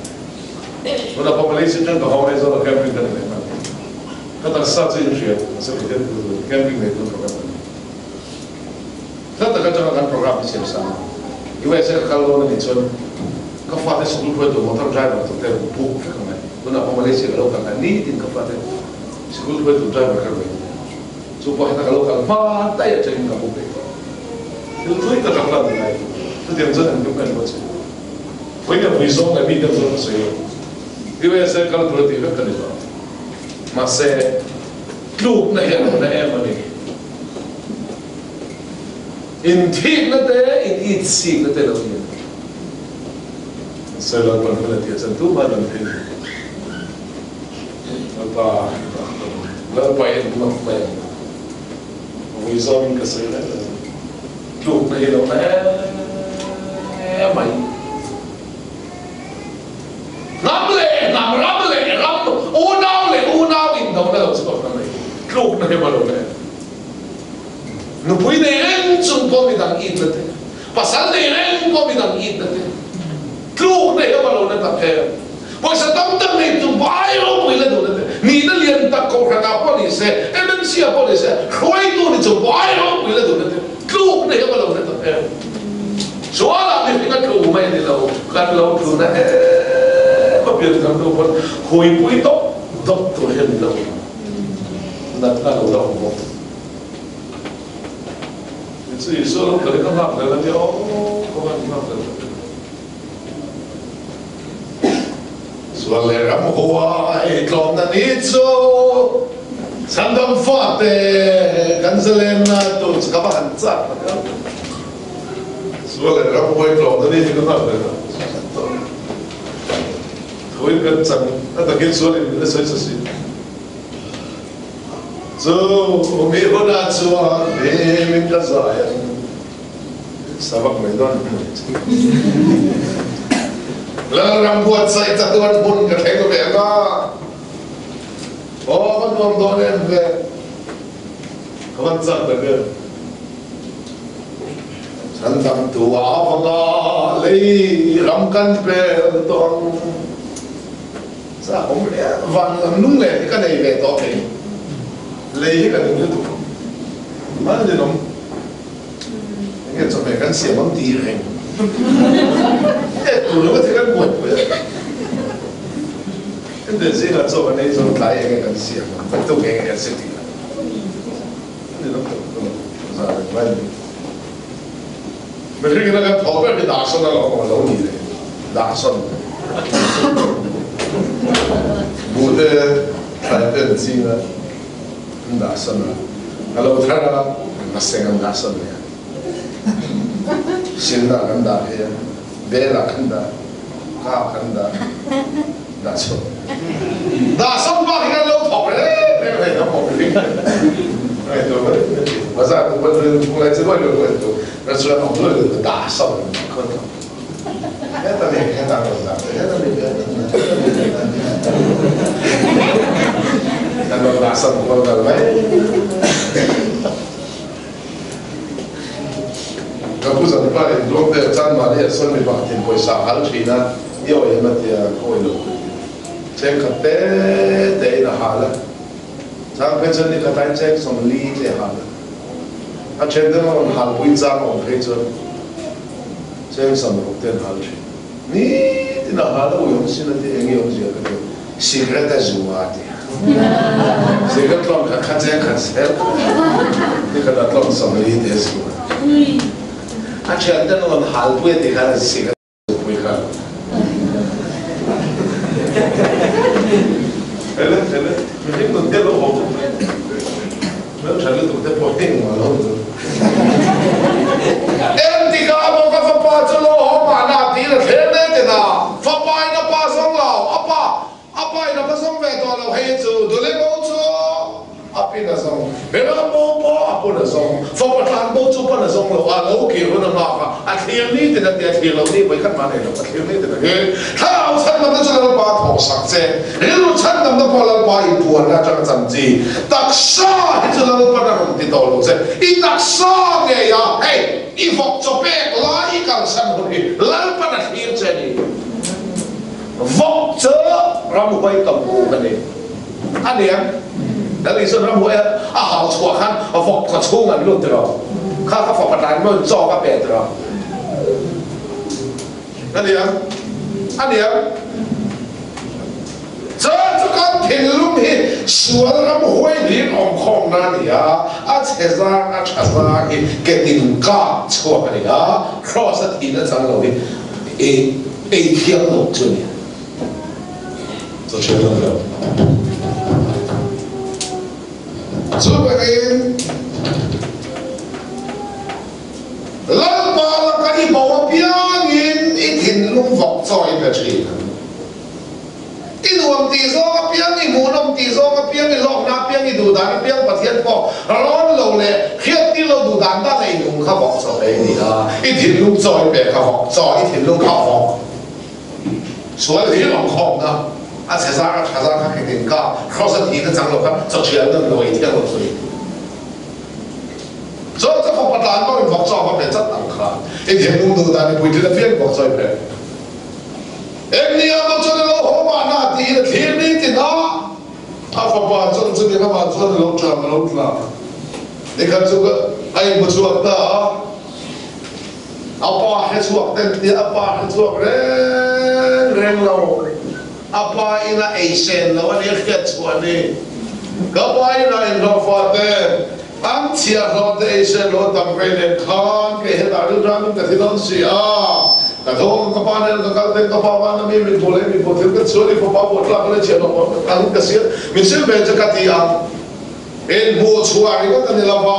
Speaker 1: Tunah pawh Malaysia atang ka haw mai zawk a camping kan nei hman. Ka taksa chu inhria mahse Pathian thu chu camping nei tur program kan nei. Hla taka atanga kan program hi siam sa mai. USA ka kal dawn a nih chuan ka fate sikul hruaitu motor driver tur te book vek ang e. Tunah pawh Malaysia ka lo kal na nitin ka fate sikul hruaitu driver ka ruai nia. Chu pawh heta ka lo kal hma daih atangin ka book daih tawh. Thil thui tak a plan ngai. Chutiang chuan an tum kan ruat chhin. Vawiin a vui zawng leh mi deuh zawng ka sawi lo. USA kal tur a tih vek ka ni tawh. Mahse tlukna hi a lo na em a ni. Inthikna te, initsikna te lo ni a. Mahse Lalpan hun a tih a chuan tumah an phei lo. Lalpa Lalpa hi an mak mai ang. A vui zawngin ka sawi reng reng. Tlukna hi lo na em mai. Hnam leh hnam, ram leh ram, unau leh unau indona lo chhuak na mai. Tlukna hi va lo na em. Nupui nei reng chung pawh midang it na te, pasal nei reng pawh midang it na te, tluk nei emaw lo na tak em, pawisa tam tak nei chung pawh ai ropui la duh na te, nihna lian tak kohhran ah pawh ni se, MMC ah pawh ni se, hruaitu ni chung pawh ai ropui la duh na te, tluk nei emaw lo na tak em. Sualah mihring a tlu mai a ni lo, kan lo tlu na em a pian kan hnu pawn huipui dawp dawp tur hi a ni lo. Natna lo la awm bawk. Chu Isua lo kal in a nghak hlel a nia aw, ka van nghak hlel tak em. Sual leh ram huai tlawmna ni chu chhandam fate kan zalenna tur chu ka va han chak tak em. Sual leh ram huai tlawmna ni hi ka nghak hlel a. Thuin kan chang a takin sual in min la sawi sa si. Chu mi hunah chuan hlim in ka zai ang. Sabak mai dawn hmu ni chu. Lalram buatsaih chatuan hmun ka thleng ve ang a. Aw ka nuam dawn em ve. Ka van chak tak em. Chhandamtu avanga lei ram kan pel tawh ang. Chak awm hle a, van lam lung leh hi ka nei ve tawh thei. Lei hi ka ning lutuk. Hman a ninawm. Enge chawhmeh kan siam ang tih reng. E tur ringawt hi kan buaipui a. Ente zingah chaw kan ei zawng tlai enge kan siam ang, naktuk enge kan si tih a. A ninawm tak tak a, zah reng mai a ni. Mihring ina kan thawh ber hi dahsawn a lo awm a lo ni le, dahsawn. Buhte thlai te an ching a, an dahsawn a, a lo thar a, a seng an dahsawn leh a. Silna kan dah phei a, bel ah kan dah, ka ah kan dah, dahsawn. Dahsawn bak hi kan lo thawk reng reng hei kan mawh mihring te. Ngaihtuah mai mai thin. Bazar tu pawh rilru lai chu ruai ruai tu. Restaurant awm luai luai dah sawm khawn tawh. Heta mi heta rawn dah te heta mi heta heta mi heta kan rawn dah sawm kual vel mai. Ka pu zan pa in ruang te chan mahni a sawn mi pakhatin pawisa a hal thin a, i awi em a tia ka awi lo ka ti. Chengkhat te te in a hal a, chang phei chuan nikhat aiin cheng 40 te a hal a. A then ten a rawn halpui chang a awm phei chuan cheng 60 te an hal thin. Nitin a hal a ui awm sin a ti, eng nge awmzia ka ti, cigarette a zu a ti. Cigarette tlawm khat kha cheng khat zel kha nikhat a tlawm 40 te a zu a. A thian ten a rawn halpui a ti khan cigarette Pui kha. Ele, ele, mihring. tapin a zawng. Bela bo pawh a pawn a zawng. Fapa tlan bo chu pawn a zawng lo. A lo kir hun a nghak a, a thlir ni tin a ti a, thlir lo ni vawi khat mah nei lo, a thlir ni tin a ti. Thlarau chhandamna chu Lalpa thawhsak che. Rilru chhandamna pawh Lalpa inpuanna atanga chan chi. Taksa hi chu Lalpan a rawn ti tawh lo che. I taksa ngei a, hei, i vawk chaw pek lai i kalsan hun hi Lalpan a thlir che a ni. Vawk chu ramhuai ka hmu ka ni. A niang, Lal Isuan ramhuai a hau chhuah khan vawk khaw chhung an lut tiraw? Kha ka fapa tlai mawn chaw ka pe tiraw? A niang, a niang. Chuan chu kan thinlung hi sual ramhuai hlir awm khawmna a ni a, a chhe zang, a tha zang hi ke tin kak chhuak a ni a, Kraws a thihna chang lo hi i ei thiam lo chu a ni. Chaw hriat a ni lo. Chuvangin Lalpa laka i bo apiangin i thinlung vawk chaw i pe thin ang. I nuam tih zawng apiang, i hmuhnawm tih zawng apiang, i hlawkna apiang, i duhdan apiang Pathian pawh rawn lo leh hriattir lo duhdan dan a i nung kha vawk chaw ei ni a, i thinlung chaw i pek kha vawk chaw, i thinlung kha vawk sual hlir awm khawmna a chhe zar a tha zar kha engtin ka kraws a thihna chang lo kha chaw thial nawn lo ei thiang lo chu ni. Chaw chu fapa tlan pawhin vawk chaw va pe chat ang kha i thinlung duhdan i puitlin apiang vawk chaw i pe. Eng ni ah maw chuan a lo haw mahna tiin a thlir ni tin a, a fapa chuan chumi ramah chuan a lo tlam a lo tla. Nikhat chu a inhmu chhuak ta a, a pa hre chhuak ten tia a pa hre chhuak reng reng lo, a pa in a ei sen lo a ni a hriat chhuah ni. Ka pa in a inhlawhfa te, an chhiahhlawh te ei sen lo a tam vei nen khan kei hetah rilram in ka thi dawn si a, ka tho ang ka pa nen ka kal ten ka pa vana mi min hmu leh min hmu thil ka chhuan i fapa buat tlak a le chhiahhlawh pawh ka kal ka siam min sil ve che ka ti ang in hmuh chhuah ringawt a ni lo va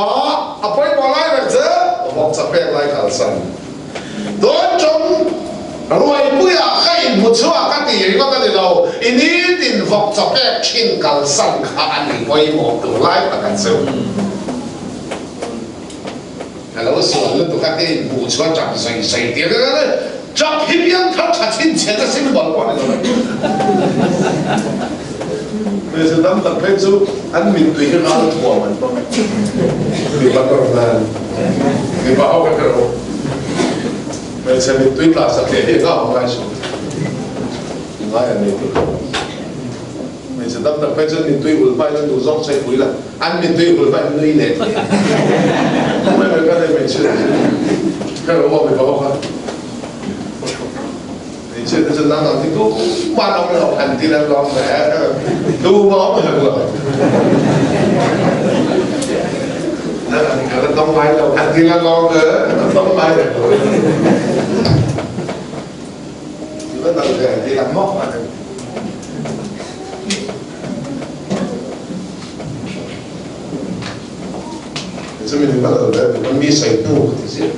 Speaker 1: a pawimawh lai vek che vawk chapek lai kalsan Dawn ṭawng ruaipuiah ka inhmu chhuak a ti ringawt a ni lo, i nitin vawk chaw pek ṭhin kalsan kha a ni pawimawh tur lai tak a chu. Ka lo sual lutuk a, ka inhmuh chu a ṭap zawi zawi tir ka ni. Ṭap hi piang thar ṭha chhinchhiat a symbol pawh a ni lo mai. Hmeichhe tam tak phei chu an mittui hi ral thuam an hmang. Mipa tawrh nan mipa ho ka hre lo. Hmeichhe mittui tla satliah hi engah awm ngai suh. Ngai an nei tur. Hmeichhe tam tak phei chuan mittui hul hmain an duh zawk che pui la, an mittui hul hmain nui leh thei. Mai mai ka nei hmeichhia te chu hre lo aw mipa ho kha. Hmeichhia te chu nang ang hi tumah an awm lo han ti reng lo ang e, tumah awm hek lo. Nang ang hi ka la tawng ngai lo han ti reng lo ang e, ka tawng ngai hek lo. I va dal ve han ti lang mawk a ni. Chumi ni va dal ve tu mi sawi hnu ka ti ziah.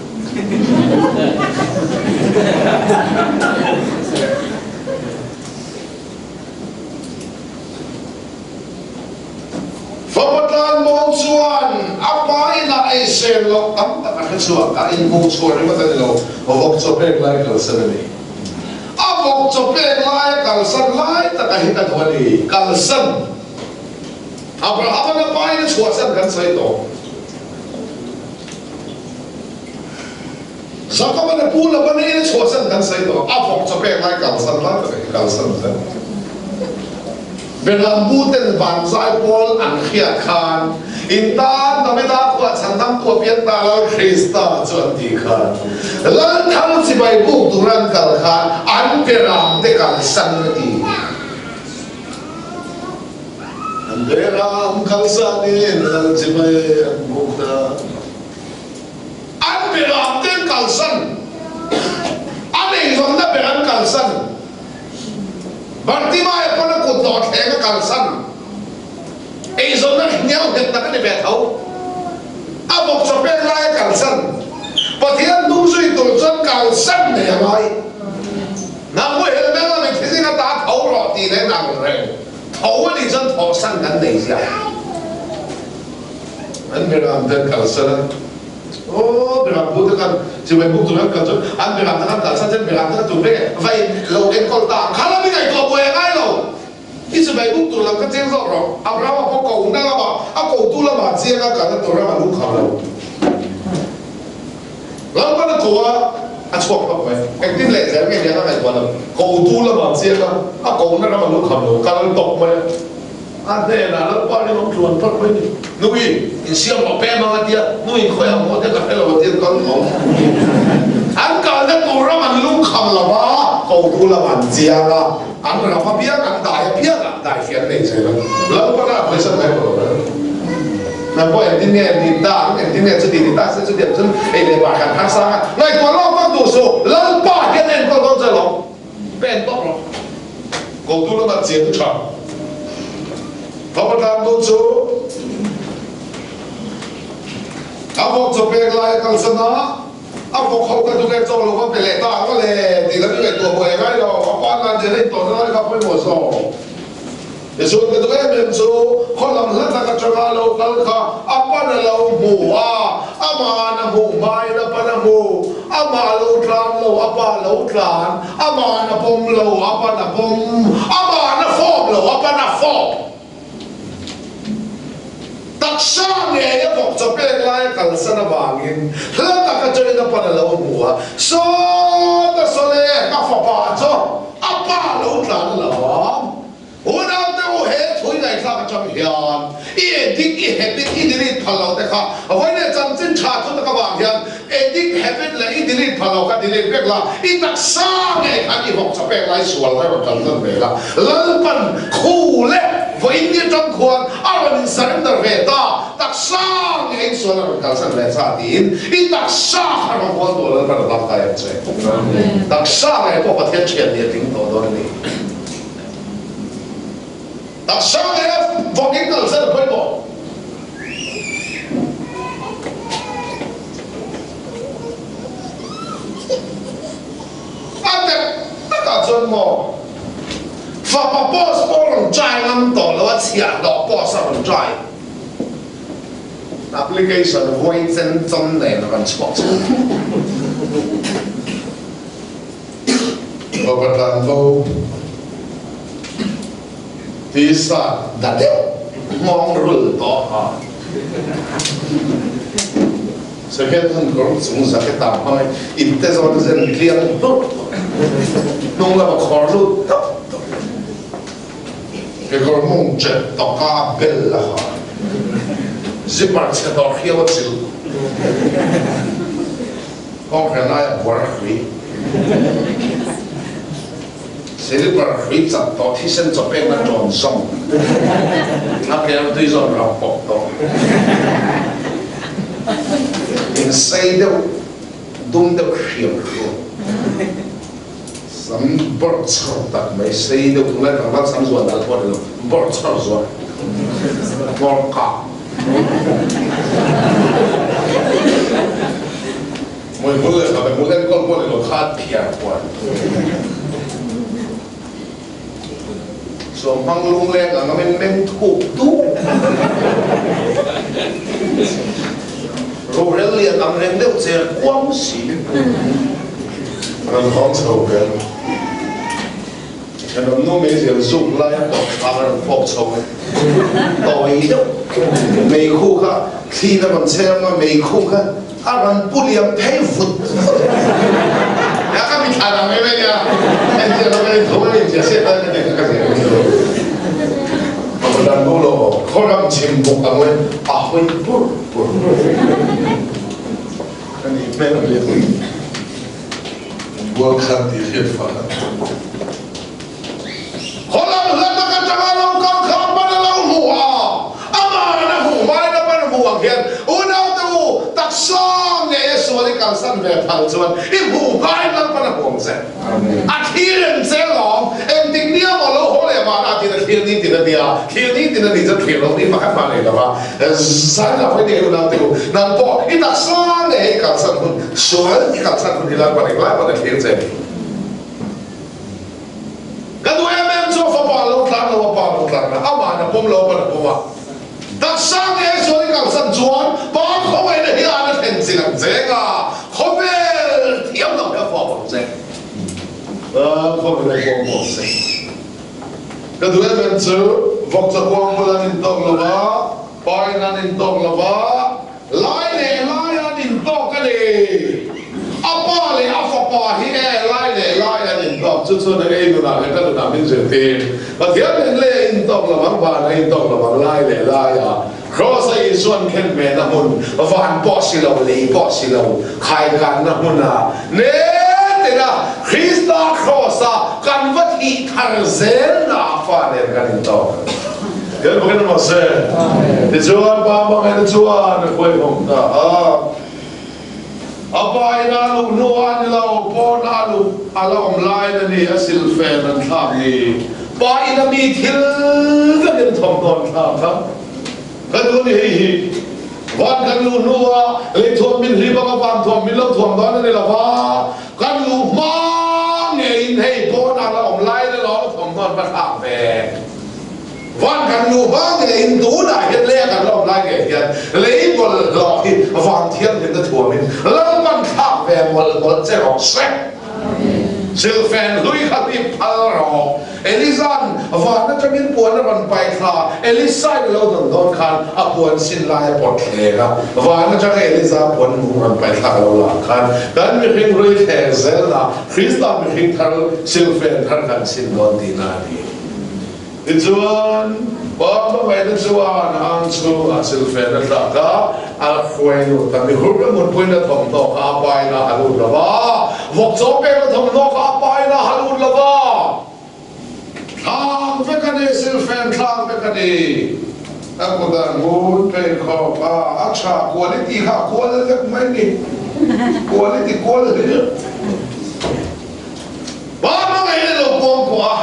Speaker 1: Fapa tlanbo chuan a pa inah ei sen loh tam tak a hre chhuak a, inhmuh chhuah ringawt a ni lo, vawk chaw pek lai kalsan a ni. A vawk chaw pek laia kalsan lai taka hi ka duh a ni, kalsan. Abraham-a na pa in a chhuahsan kan sawi tawh. Jacob-a na pu Laban-a in a chhuahsan kan sawi tawh. A vawk chaw pek lai kalsan lai tak hi kalsan zel. Berambu ten vanzai pawl an hriat khan in tan Davida khuah chhandam tu a piang ta Lal Krista chu an tih khan Lal thar chibai buk tur an kal khan an beram te kalsan a ti. An beram kalsanin Lal chibai an buk ta. An beram te an kalsan, an eizawnna ber an kalsan. Bartimaia pawn a kut dawh thleng a kalsan. Eizawnna hniau nghet tak a ni ve tho. A vawk chaw pek lai a kalsan. Pathian hnung zui tur chuan kalsan nei a ngai. Nang muhil meng a mithi zinga ta tho rawh tih leh nang reng tho a nih chuan thawhsan kan nei ziah. An beram te an kalsan a. Aw beram pu te khan chibai buk tur an kal chuan an beram te khan kalsan chuan beram te kha tur vek e va in lo enkawl ta ang kha lam i ngaihtuah buai a ngai lo. I chibai buk tur lam kha chiang zawk rawh. Abrahama pawh kohna lamah a kotu lamah chiang a kalna tur ram a lungkham lo. Lalpan a ko a, a chhuak hlauh mai. Engtin leh zel nge nia ka ngaihtuah lo. Kotu lamah chiang a, a kohna ram a lungkham lo. Kal tawp mai a. A hnenah Lalpa rinawm tluan tlat mai ni. Nui, insiam rawh pem ang a tia, nui khawi ang maw tia ka hre lo a tia kal tho. An kalna tur ram an lungkham lo va, kotu lam an chiang a, an ram apiang an dai apiang ah dai fian nei zel a. Lalpa na pawisa mai pawh lo reng. Nang pawh engtin nge ni ta ang, engtin nge chuti ni ta se chutiang chuan ei leh bar kan harsa ang a, ngaihtuah lawk vak duh suh, Lalpa hian enkawl dawn che lo. Pen tawp rawh. Kotu lamah chian tha. Thawpa tlang tu chu a vawk chaw pek lai a kalsan a, a vawk ho kha tunge chaw lo va pe leh ta ang a le tih lam i ngaihtuah buai a ngai lo, a pan nan nen a intawhna lai kha pawimawh zawk. Tichuan ka duh em em chu khaw lam hla tak atanga lo kal kha a pan a lo hmu a, ama'n a hmuh hmain a pan a hmu, amah a lo tlan lo a pa a lo tlan, ama'n a pawm lo a pan a pawm, ama'n a fawp lo a pan a fawp. Taksa ngei a vawk chaw pek lai a kalsan avangin hla tak atangin a pan a lo hmu a, Sawta sawle ka fapa chu a pa lo tlan lo. Unaute u he thui ngaihthlak atang hian i edit, i habit, i delete phal lo te kha vawiin chanchin tha thu tak avang hian edit, habit leh i delete phal lo kha delete vek la, i taksa ngei khan i vawk chapek lai sual kha rawn kal hlan ve la, Lalpan khu leh vawiin ni atang khuan a rawn in surrender ve ta, taksa ngeiin sual a rawn kalsan ve cha tiin i taksa kha rawn hual tawh Lalpan a dangkai ang che. Taksa ngei pawh Pathian thian ni a tling tawh dawn a ni. Taksa ngeia vawkin kal zel a pawimawh. A tak takah chuan maw fapa post pawh rawn try ngam tawh lo a, chhiahhlawh post a rawn try. Application vawi chen chawn nen rawn chhuak chho. Fapa tlanbo tisa da deuh hmawng rul tawh ha. Second hand kawr chung jacket ah hmang in ipte zawn zen tliang hlurh tawh. Hnung lama khawr lut tawp tawp. Kekawr mung chet tawka bel a ha. Zipper chhe tawh hriau a chil. Kawngkhar laia buar hrui, Silver hrui chat tawh thisen chaw pekna ṭawn zawng, a hmel tui zawn rang pawp tawh, in sei deuh dum deuh hriam hriam, sam bawrh chhar tak mai sei deuh tunlai tlangval sam zuan dal pawh ni lo, bawrh chhar zuan, bawrh kah. Hmuihmul leh khabe hmul enkawl pawh ni lo khan phiar puan. Suamhmang lungleng ang amin meng thuk duh. Rorel lian ang reng deuh cher kuang si. Ran hawng chho ber. Thenawm nu meizial zuk lai a kawt thlak a rawn fawk chho e. Tawi deuh meikhu kha thli na rawn chhe ang a, meikhu kha a rawn pu liam phei vut vut. Ya ka mi thla dang em em nia. Entir lo ka in tho a ni tia se tan ka ti ka zir ni lo. Ka dan bo lo khaw ram chim buk ang e a hawi pur pur. Ka ni hmel a lian. Bual khan tih hriat fah a. Khaw lam hla tak atanga lo kal kha a pan a lo hmu a, ama'n a hmuh hmain a pan hmuh ang hian unaute u taksa ngei a sual i kalsan ve phal chuan i hmuh hmain Lalpan a hmu ang che. A thlir reng che alawm, engtik nia maw lo haw leh mahna tiin a thlir ni tin a nia, thlir ni tin a ni chuan thlir lo ni pakhat mah nei lova zai la hawi nei unaute u nang pawh i taksa ngei i kalsan hun Sual i kalsan hun hi Lalpan englai pawn a thlir che ni. Ka duh em em chu a fapa a lo tlan lo, a pa a lo tlan a, ama'n a pawm lo, apa'n a pawm a. Taksa nge sual i kalsan chuan? khawngin a pawm bawk se. Ka duh em em chu vawkchaw kuang bul an intawk lo va, pain an intawk lo va, lai leh lai an intawk a ni. A pa leh a fapa hi e lai leh lai an intawk. Chu chuan eng ei nunah leh ka nunah min zirtir. Pathian nen lei a intawk lo vang, van a intawk lo vang, lai leh laiah. Kraws a Isuan khen mehna hmun, van pawh si lo, lei pawh si lo, khaikanna hmuna netina Krista kraws-a kan va thih thar zelna fa nen kan intawk. Kan bawkin emaw se? Tichuan, Pa hmangaihna chuan a hruaihawm ta a. A pa ina a luh hnuah a ni lo, pawn a luh a la awm laiin a ni a silfen an thlak ni. Pa ina mi thil vekin thawmhnaw an thlak kha ka duh a ni. Hei hi van kan luh hnuah lei thuam min hlip anga van thuam min lo thuam dawn a ni lo va, kan luh hma ngeiin hei pawn a la awm laiin a lawm a thawmhnaw an va thlak ve. Van kan luh hma ngeiin tunah hian lei a kan la awm lai ngei hian lei bawlhhlawh hi van thianghlimna thuamin Lalpan thlak ve mawlh mawlh che rawh se. Silfen hlui kha hlip phal rawh. Eliza'n van atangin puan a rawn pai thla, Elisain a lo dawn dawn khan a puan sin lai a pawt thleng a, van atanga Eliza puan mung rawn pai thlak a lo lang khan kan mihring hlui thleng zelna Krista mihring thar silfen thar kan sin dawn tihna a ni. Tichuan, Pa hmangaihna chuan ang chu a silfen a tlak a, a hruai lut a, mihur a mutpuina thawmhnaw kha a pain a ha lut lo va, vawkchaw pek a thawmhnaw kha a pain a ha lut lo va, thlak vek a ni, silfen thlak vek a ni. A kutah ngun pheikhawk a, a tha quality kha a kual vek mai ni, quality kual hlir. Pa hmangaihna lo puang pawh a,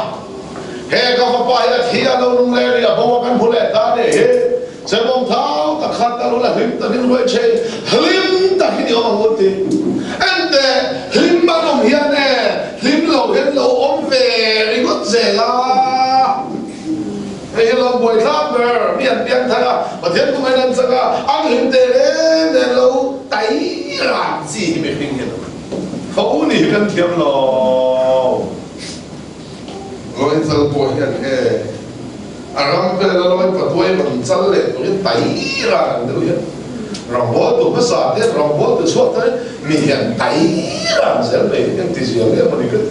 Speaker 1: he ka fapa hi a thi a lo nung leh a ni, a bo a kan hmu leh ta a ni hi. Sermon thau tak kha tal ula hlim takin ruai che hlim takin i awm ang u ti. Ente hlim an awm hian e hlim lo hian lo awm ve ringawt zel a. Hei hi lo buai thlak ber mi an piang thar a, Pathian kum en an chak a, an hlim teh reng nen lo tai ran chi hi mihring hian a awm. Ka u nih hi kan thiam lo. Lawi chal pawh hian he a ram vela lawi patuai rawn chal leh turin tai ran ang deuh hian rambawl tu hmasa te rambawl tu chhuak te mi hian tai ran zel mai hian ti zial em a ni ka ti.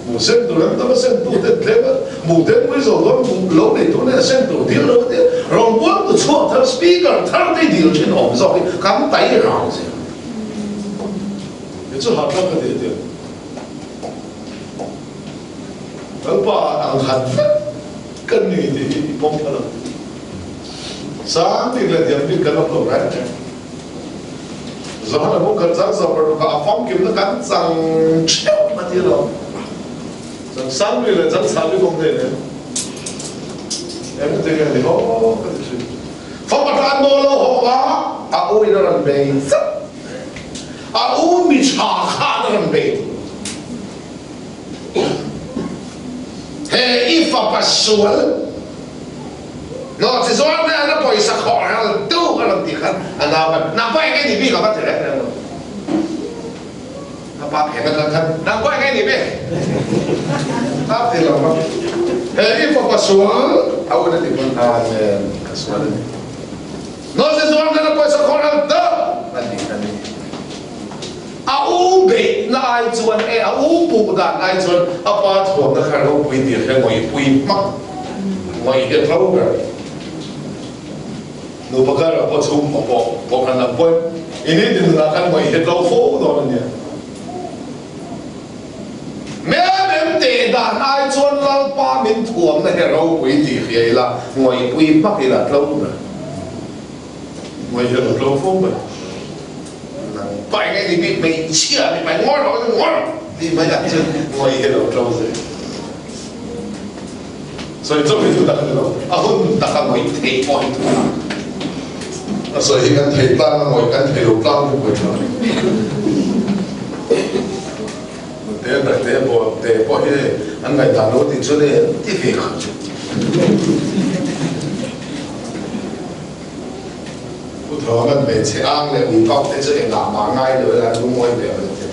Speaker 1: Mu sen tur an tam a sen tu ten tlem a mu ten pui zo dawn mu lo nei tur nen a sen tur dil lo a tia rambawl tu chhuak thar speaker thar te dil thin awm zawk hi kan tai ran zel. Ni chu hahthlak ka ti a tia. Lalpa ang khat vek kan ni tih hi i pawm phal ang. Sang bik leh diam bik kan awm lo reng reng. Zohana bung khat chang zawk rawh kha a famkimna kan chang theuh a ti lo. Chang sang bik leh chang chhah bik awm thei nen. Eng ti nge ni haw ka ti thin. Fapa tan maw lo haw a, a u in a rawn bei zet. A u mi tha khan a rawn bei. He i fapa sual nawhchi zuar hmel na pawisa khawh ral tu a rawn tih khan a nau khan, Nang pawh eng nge ni bik a va ti reng reng lo. A pa phen atang khan, Nang pawh eng nge ni bik? A ti lo va. He i fapa sual a un a ti pawn, Amen, ka sual a ni. Nawhchi zuar hmel na pawisa khawh ral tu a ti a ni. A u beihna ai chuan e, a u puh dan ai chuan a pa thuamna kha ropui tir hian ngawihpui hmak ngawih hi a tlo ber. Nupa karah pawh chhungkaw pawh kohhran lam pawhin i nitin nunah khan ngawih hi a tlo fo dawn a nia. Mem teh dan ai chuan Lalpa min thuamna hi ropui tih hria ila ngawihpui hmak ila a tlo ber. Ngawih hi a lo tlo fo mai. Nang pai nge ni bik hmeichhia ni mai ngawi rawh ngawi rawh tih mai ah chuan ngawi hi lo tlo zel. Sawi chauh hi thu tak a ni lo, a hun taka ngawih theih pawh hi thu tak. A sawi hi kan thei tlang a ngawih kan thei lo tlang hi pawh tha. Te te pawh te pawh hi an ngaihdan lo tih chuan e ti ve kha. Pu Thawma'n hmeichhe ang leh ui vak te chu engah mah ngai lo ila an lungawi ve ang a ti.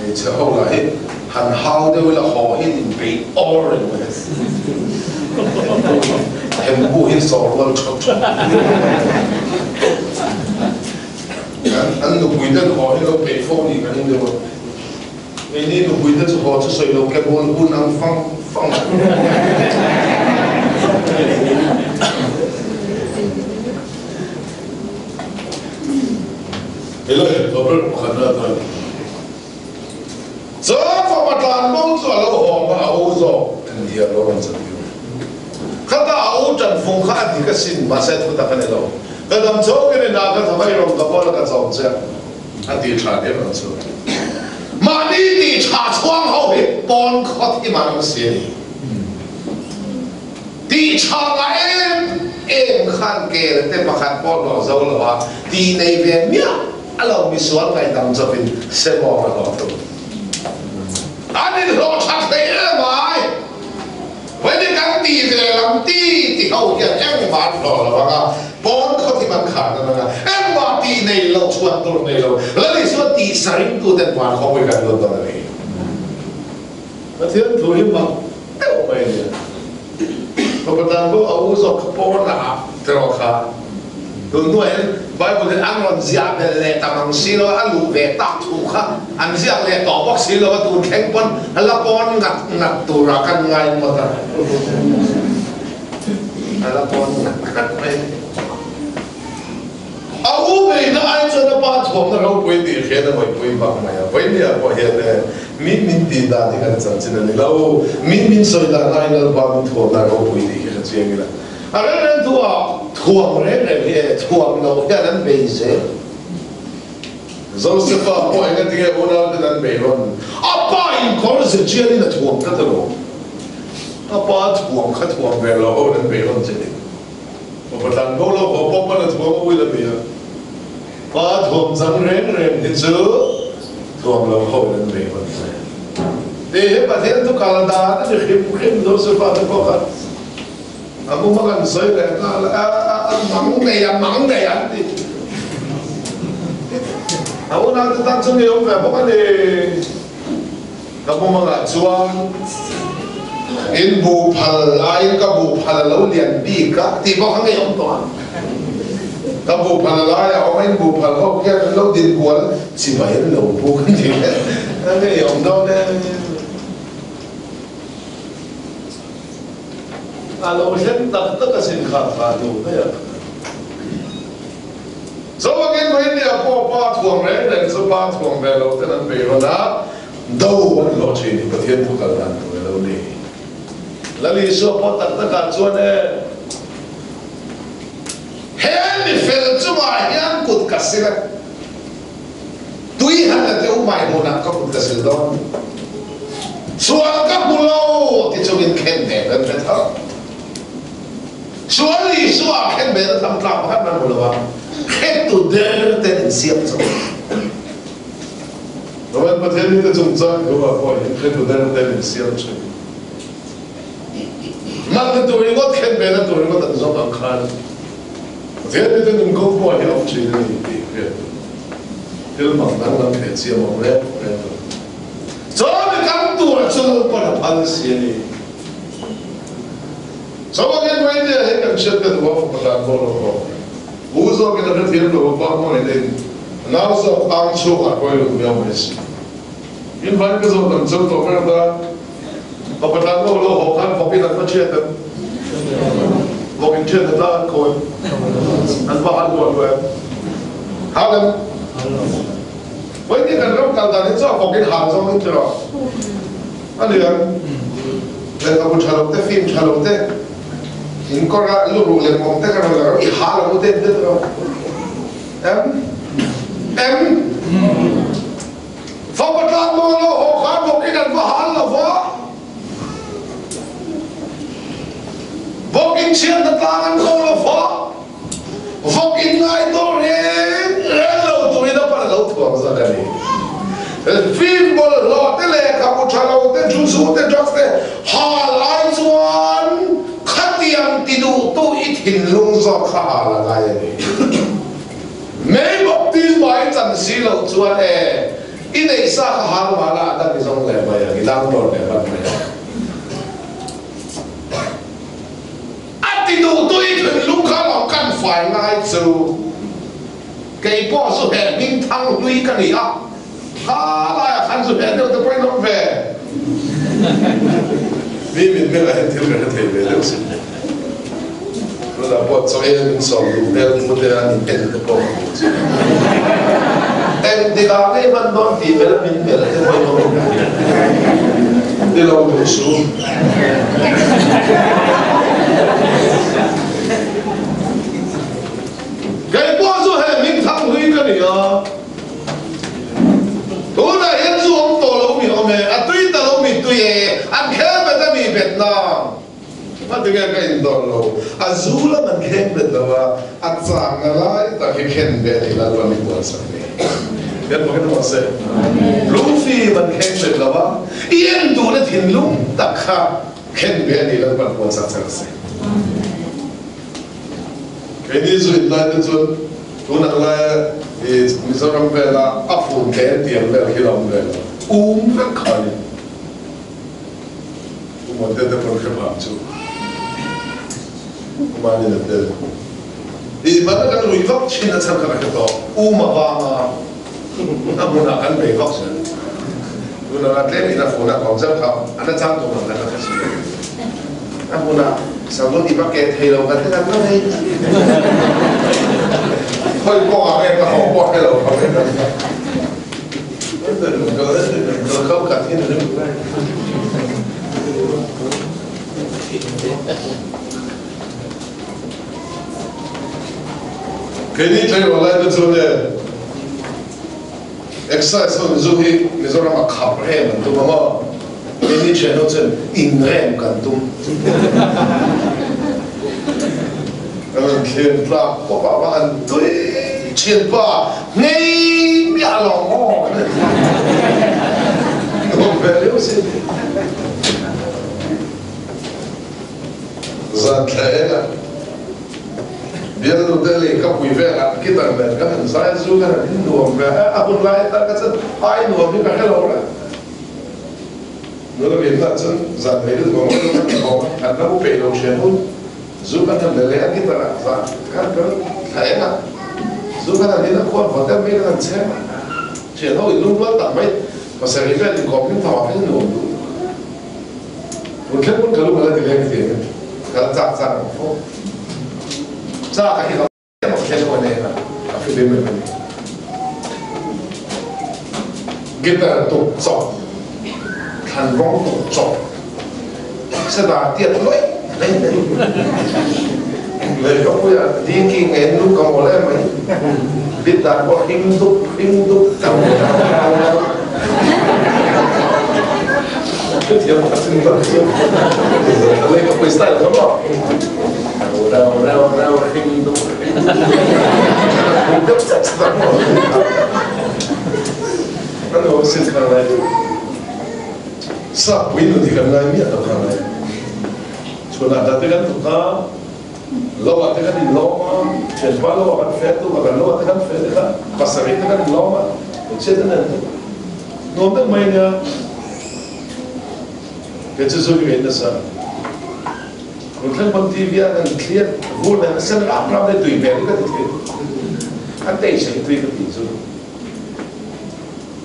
Speaker 1: Hmeichhe ho lah hi han hau deuh ila haw hi an inpeih awr reng mai a. Hembu hi sawr rual thawt thawt. An nupui ten haw hi lo peih fo ni kan in deuh a. Keini nupui te chu haw chu sawi lo ke bul hun ang fang fang. Helai Robert pakhatna atan chuan fapa tlanbo chu a lo hawm a, a u zawk an thiam lo rawn chan tir. Khata a u tanfung kha a dik asin, mahse thu tak a ni lo. Ka dam chhawkin inah ka thawk a, i rawn ka pawl a ka chawm che a ti tha em ang chu. Mahni ti tha chhuang ho hi pawn khawt hi man ang si a ni. Tih tha nga em em khan kel te pakhat pawh hlawh zo lo a, tih nei ve miah a lo misual ngaihdam chawpin semawng a hlawh thung. An inhlawh that hlei em ai. Vawini kan tih ve lam ti ti ho hian engmah an hlawh lo ang a, pawn khawthim an khar nan ang a, engmah tih nei lo chhuan tur nei lo, Lali chuan tih saringtuten van khawpui kan lut dawn a ni. Pathian thu hi mak deuh mai a nia. Fapa tan pawh a u zawk kha pawn ah tiraw kha. Tun hnuah hian Bible hi an rawn ziah belh leh ta mang si lo a, a luh ve tak thu kha an ziak leh tawh bawk si lo a, tun thleng pawn la pawn ngat ngat turah kan ngai ngawt a. A la pawn ngat ngat mai a ni. A u beihna ai chuan a pa thuamna ropui tih hriat a ngawihpui vak mai a. Vawinia pawh hian e, min min tih dan hi kan chanchin a ni lo. Min min sawi dan aiin Lalpa min thuamna ropui tih hi hre chiang ila. A reng reng thu ah thuam reng reng hi e, thuam lo hian an bei zel. Josefa pawh engatinge unauten an bei rawn? A pa inkawr zechianin a thuam tlat alawm. A pa thuam kha thuam ve lo ho in an bei rawn che ni. Fapa tlan bo lo haw pawh pawn a thuam a ui la mi a, pa thuam chang reng reng hi chu thuam lo ho in an bei hman che. Tih hi Pathian thu kal dan a ni hrim hrim Josefa te pawh khan a mum a kan sawi leh nghal a, a mang nei a mang nei an ti. A unau te tan chu ni awm ve bawk a ni. Ka mumangah chuan in buh phal laiin ka buh phal a lo lian bik a tih pawh kha ngei awm tawh a. Ka buh phal a lai a awm a, in buh phal ho khian an lo din kual chibai an lo buk a ni a ngei awm dawn e. A lo hleng tak tak asin kha kha hnu daih a. Chuvangin Vawinia pawh pa thuam reng reng chu pa thuam ve lo ten an bei rawn a, do an hlawh thin hi Pathian thu kal dan tur a lo ni. Lal Isua pawh tak takah chuan e, he mi fel chungah hian kut ka sil a, tui han la teh u mai hmunah ka kut ka sil dawn, sual ka hmu lo ti chungin khen ve kan hre tho. Sual Isua khen ve na tham tlak pakhat man hmu lo a, khentu der ten in siam chauh. Roman Pathian mite chungchang thu ah pawh hian khentu der ten in siam thin. Man na tur ringawt khen ve na tur ringawt an zawng ang khan Pathian mite nun kawng pawh hi a awm thin a ni tih hriat tur. Thil mak danglam theh chiam awm reng reng lo. Chaw mi kan tur chu Lalpan a phal si a ni. Chawangin Vaindia hi kan hriat ka duh a fapa dan pawh lo rawh. U zawkin a hrethiam lo a pa hmawng in in a nau zawk ang chhungah kawi lut miau mai si. In vain ka zawt ang cheu tawh ber ta. Fapa dan pawh lo haw khan vawkin an va thiat an vawkin thiat a tla an khawi an va hal luah luah em. Hal em? Vaindia kan ram kal dan hi chu a vawkin hal zawng in ti rawh. A lian lehkhabu tha lo te, film tha lo te, inkawr a luruh leh mawng te ka rawn la i ha lo te te rawh. Em? Em? Fapa tlang maw lo haw khan bawk in an va hal lo va. Bawk in chhiatna tlang an ko lo va. Vawk in ngai tawh reng reng lo turin a pan a lo thuam zat a ni. Film bawlhhlawh te lehkhabu tha lo te, zu zu te, drugs te hal ai chuan khatiang ti duhtu i thinlung zawk kha hal a ngai a ni. Mei bawk tin mai chan si loh chuan e. I neih sa kha hal mah la a dang i zawng leh mai ang, i download leh vat mai ang. A ti duh tu i thinlung kha lo kan fai ngai chu kei pawh zu heh hming thang hlui ka ni a, kha laiah khan zu heh deuh te pawhin awm ve. Mi mitmengah hian thil ka hre thei ve deuh sin. Tunah pawh chaw ei min sawm duh hmel hmu te an in en te pawh ka hmuh chu. Engtikah nge hman dawn tih vel a min melh te pawhin awm in ka hria. Ni lo duh suh. Kei pawh chu he hming thang hlui ka ni a. Tunah hian zu awm tawh lo mi awm e, a tui ta lo mi tui e, an khel bet a mi bet nang. Ngatinge ka indawr lo, a zu lam an kheng bet lo a, a changna lai tak hi khen ve ni Lalpa min buatsak ni. Biak bawk in rawh se. Lungfim an kheng bet lo a, i en duhna thinlung tak kha khen ve ni Lalpa buatsak che rawh se. Keini zu in lai te chuan tunah laia i Mizoram vela a fun tlem tiang vel khi la awm ve lo, um vek kha a ni. Pu Muante te pawn hre phak chu Pu Manin a tel. I hman a kan rui vak thin a chhan kha ka hre tawh. U Mavanga a hmunah kan bei vak zel. Tunah la tlem in a phone a kawm zeuh kha a na chang tawh ang kan la hre si lo. A hmunah savun i va ke thei lo kan te kan la nei. Khawi kawngah nge ka haw pawh hre lo kha ve kan la. Keini tleirawl lai te chuan e Excise ho Mizo hi Mizoram a khap rem an tum a maw? Keini thian ho chuan in rem kan tum. Kan han thlem tlak pawp ah va han tui thianpa ngei miah lo maw? Nuam ve riau si. Zan thla eng ah bialnu te lei ka pui vel ah guitar nen kan han zai zu kan han in nuam ve a, a hun lai atan ka chuan ai nuam hi ka hre lo reng. Nula min ah chuan zan rei lutuk ang awm kan thawm a, an la mu peih lo thian hun zu kan han le leh a guitar ah zan kan kan thla eng ah zu kan han in a khuan vawt em mai kan han chhem a, thian ho in lungrual tak mai pasarih vel inkawm hlim tho ah khan nuam duh. Tun thleng pawn ka lung a la ti leng thin in ka la chak chak ang fo. Chak a hi ka em ang thleng pawh nen a ka fihlim em a ni. Guitar tuk chawp, thlan rawng tuk chawp, sedar tiat luaih mai lei ka pui a diki nge nu ka mawl em mai. Bit dan pawh hring dup hring dup tau tau tau tau. Thiam kha sin tak chu lei ka pui style kha maw rau rau rau hring dup hring dup deuh chat chat maw kan lo sin kha lai sa pui nu ti kan ngai miah lo kha lai chhunah da te kan tuk a lo ah te kan in lawm a thianpa lo ah kan fe tu kan lo ah te kan fe te kha pasarih te kan in lawm a chiat an en Nuam deuh mai nia. Kei chu zu hi ka in nasa. Run thleng pawn TV ah kan thlir vur nen a sen ram ram le tui hmel hi ka ti thin. A taste hi tui ka ti chu.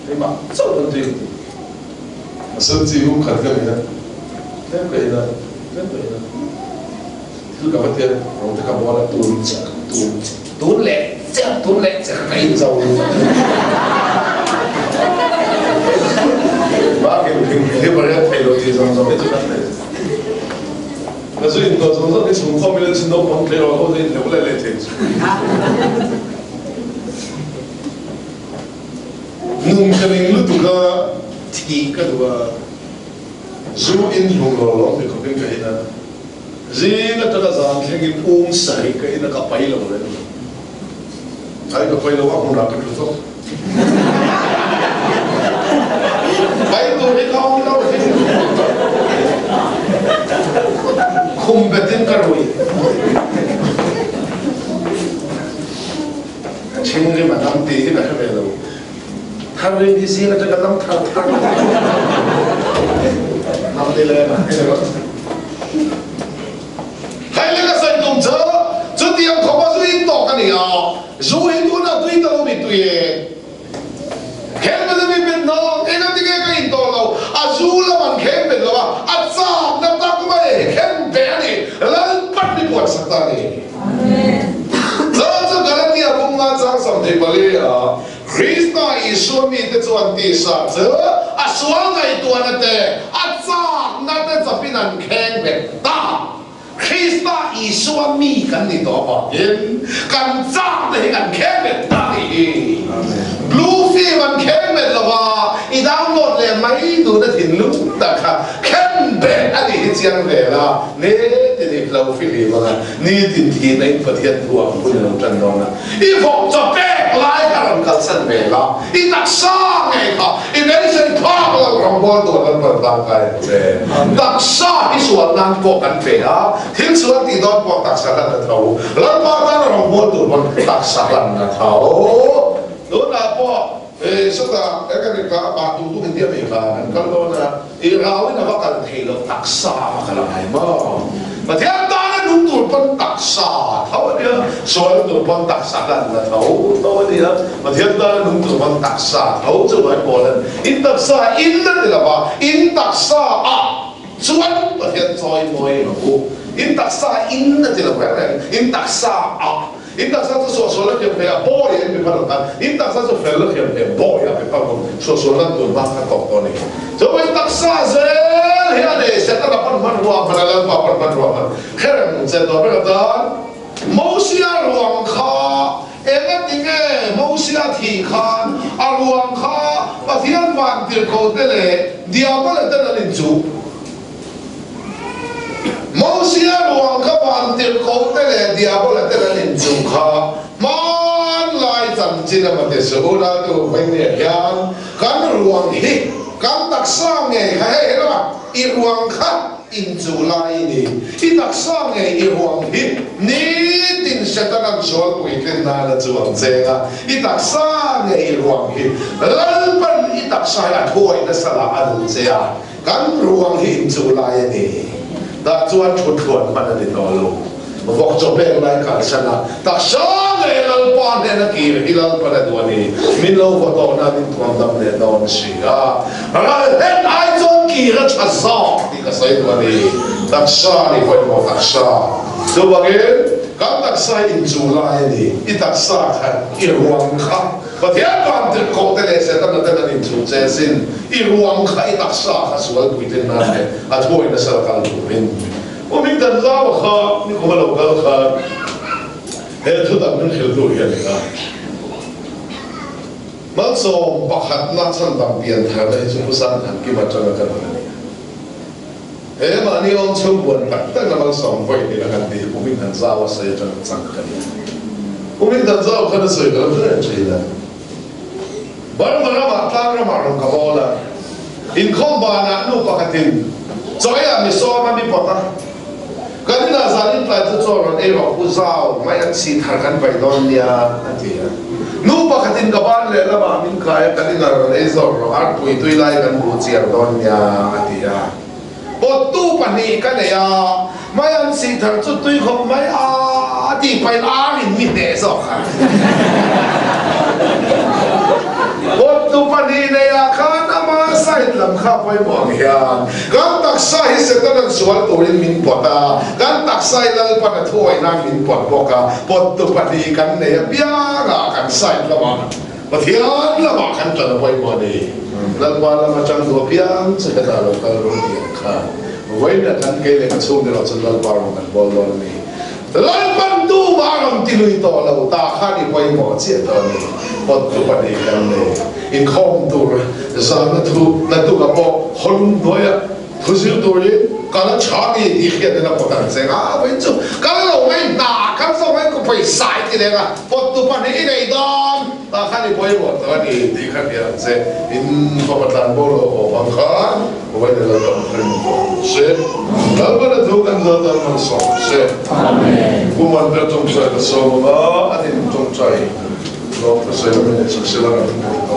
Speaker 1: Keimah chauh pawn tui ka ti. A sen chi hum khat ka ni a. Tlem ka in a, tlem ka in a. Thil ka va tia rawng te ka bawl a tun chiah tun tun leh chiah tun leh chiah ka in zo Bakin phing hi ba riat thei lo ti zawng zawng hi chu kan nei. Ka zu in tawh zawng zawng hi chhung khawm ila chu naupang tleirawl ho te in hleuh leh leh thei chu. Nung ka ning lutuk a thih ka duh a zu in hlum lo lawm ti khawpin ka in a. Zing atanga zan thlengin um sarih ka in a ka pai lo reng lo. Ai ka pai lo a hmunah ka thu tawp. Pai tur hi ka awm lo hi. Khum betin ka rui. Ka chhing rim a dam tih hi ka hre ve lo. Thar rim hi zing atang ka nam thar thar nam ti le na
Speaker 2: Hei le ka sawi tum chu chutiang khawp a zu in tawk a ni a, zu hi tunah tui ta lo mi tui e. Khen bet a mi bet hna, engati nge ka in tawh lo, a zu lam an khen bet lo a, a chakna tak mai hi khen beh a ni, Lalpan mi buatsak ta a ni. Chuan chu Galatia bunga chang 24 ah Krista Isua mite chuan tisa chu a sual ngaihtuahna te, a chakna te chawpin an kheng bet ta. Krista Isua mi kan ni tawh avangin kan chakna hi kan kheng bet ta tih hi Blue film an kheng bet lo va, i download leh mai duhna thinlung tak kha khen bet a nih hi chiang ve la, nitin i hlo fihlim anga nitin thihna in Pathian thu ang hun i lo tan dawn a. I vawk chaw pek lai kha rawn kalsan ve la, i taksa ngei kha i beisei phak lo rawngbawl tur an rawn tangkai ang che. Taksa hi sual nan pawh kan pe a, thil sual tih dawn pawh taksa hlan a tho. Lalpa tana rawngbawl tur pawn taksa hlan a tho. Tunah pawh sawtah kan inka a tu tu india mi kha an kal dawn a, i rauin a va kal thei lo taksa a va kal a ngai maw? Pathian tana nung tur pawn taksa a tho a nia, sual tur pawn taksa hlan a tho tho a nia, Pathian tana nung tur pawn taksa a tho chu vai pawl an in taksa in a ti lo va, in taksa ah chuan Pathian chawi mawi ang u, in taksa in a ti lo reng reng, in taksa ah. In taksa chu suahsual a thiam thei a, bawi an pe phal ang khan in taksa chu fel a thiam thei a, bawi a pe phal bawk. Suahsual nan tur hma kha tawk tawh a ni. Chu in taksa zel hi a nei, Setana pawn hmanrua a hman a, Lalpa pawn hmanrua a hman. Kherem che tawh ber atan Mosia ruang kha engati nge Mosia thih khan a ruang kha Pathian vantirhkoh te leh Diabola ten an inchuh? Mosia ruang kha vantirhkoh te leh Diabola ten an inchuh kha hmanlai chanchin a mate suh u Laltu Vengnia hian kan ruang hi kan taksa ngei kha hei he lama i ruang kha inchuh lai i ni. I taksa ngei i ruang hi nitin Setana'n sualpui tlin nan a chuang cheng a, i taksa ngei i ruang hi Lalpan i taksa hi a thuai nasa lah a duh che a. Kan ruang hi inchuh lai a ni. Tah chuan thuthluan hman a ni tawh lo. Vawk chaw pek lai kalsan a, taksa leh Lalpa hnena kir hi Lalpan a duh a ni. Min lo vaw tawh na min thuam dam leh dawn si a. Ral hlen ai chuan kir a tha zawk tih ka sawi duh a ni. Taksa ni pawimawh taksa. Chuvangin kan taksa hi inchuh lai a ni. I taksa kha i ruang kha. Pathian van tirhkoh te leh Setana ten an inchuh che sin, i ruang kha i taksa kha sual puitlin nan leh a thuawi nasa la kal turin. U min dan zau a kha nikum a lo kal khan he thu tak min hrilh tu hi a ni a. Malsawm pakhatna chhandam pian tharna hi chu Pu Sangthankima atanga ka rawn a ni a. He mahni awm chhung buan tak tak na malsawm vawi hnihna kan tih hi Pu Min Dan Zau a sawi atang chang ka ni a. Pu Min Dan Zau khan a sawi ka lo hre reng thin a. Burma ramah tlang ramah rawn ka bawl a, inkhawm banah nu pakhatin chawiah mi sawm a mi pawt a, kan inah zan in tlai chu chaw rawn ei rawh Pu Zau, mai an si thar kan pai dawn nia a ti a. Nu pakhatin ka ban lehlamah min khai a, kan inah rawn ei zawk rawh, arpui tui lai kan buh chiar dawn nia a ti a. Pawttu pahnih ka nei a, mai an sih thar chu tui khawp mai a tih pahin ar in mi hneh zawk a. Pawttu pahnih nei ah khan ama side lam kha pawimawh ang hian kan taksa hi Satan an sual turin min pawt a, kan taksa hi Lalpan a thuawih nan min pawt bawk a, pawttu pahnih kan nei apiang ah kan side lamah Pathian lamah kan tan a pawimawh a ni. Lalpa lam atang duh apiang chu hetah lo kal rawh tih ang kha. Vawiin kan kei leh ka chhung erawh chuan Lalpa rawn kan bawl dawn a ni. Lalpan tumah a rawn ti lui tawh lo ta kha ni pawimawh chiah tawh a ni. Pawttu pahnih kan nei. Inkhawm tur zana thu naktukah pawh hawlum hnuaiah Thu zir turin ka la tha ni tih hriat in a pawt ang che nga vawiin chu kal lo mai hna kal zawk mai ku pawisa i ti leng a pawt tu pahnih i nei dawn tah khan i pawimawh tawh a ni tih kha hria ang che in fapa tlan bo lo haw hmang khan vawiin a Lalpan rin tawh ang che Lalpan a thu kan zawt a man sawm che Pu Manter tawngtai ka sawm ang a an in tawngtai lawm ka sawi lo min chak sela kan thu.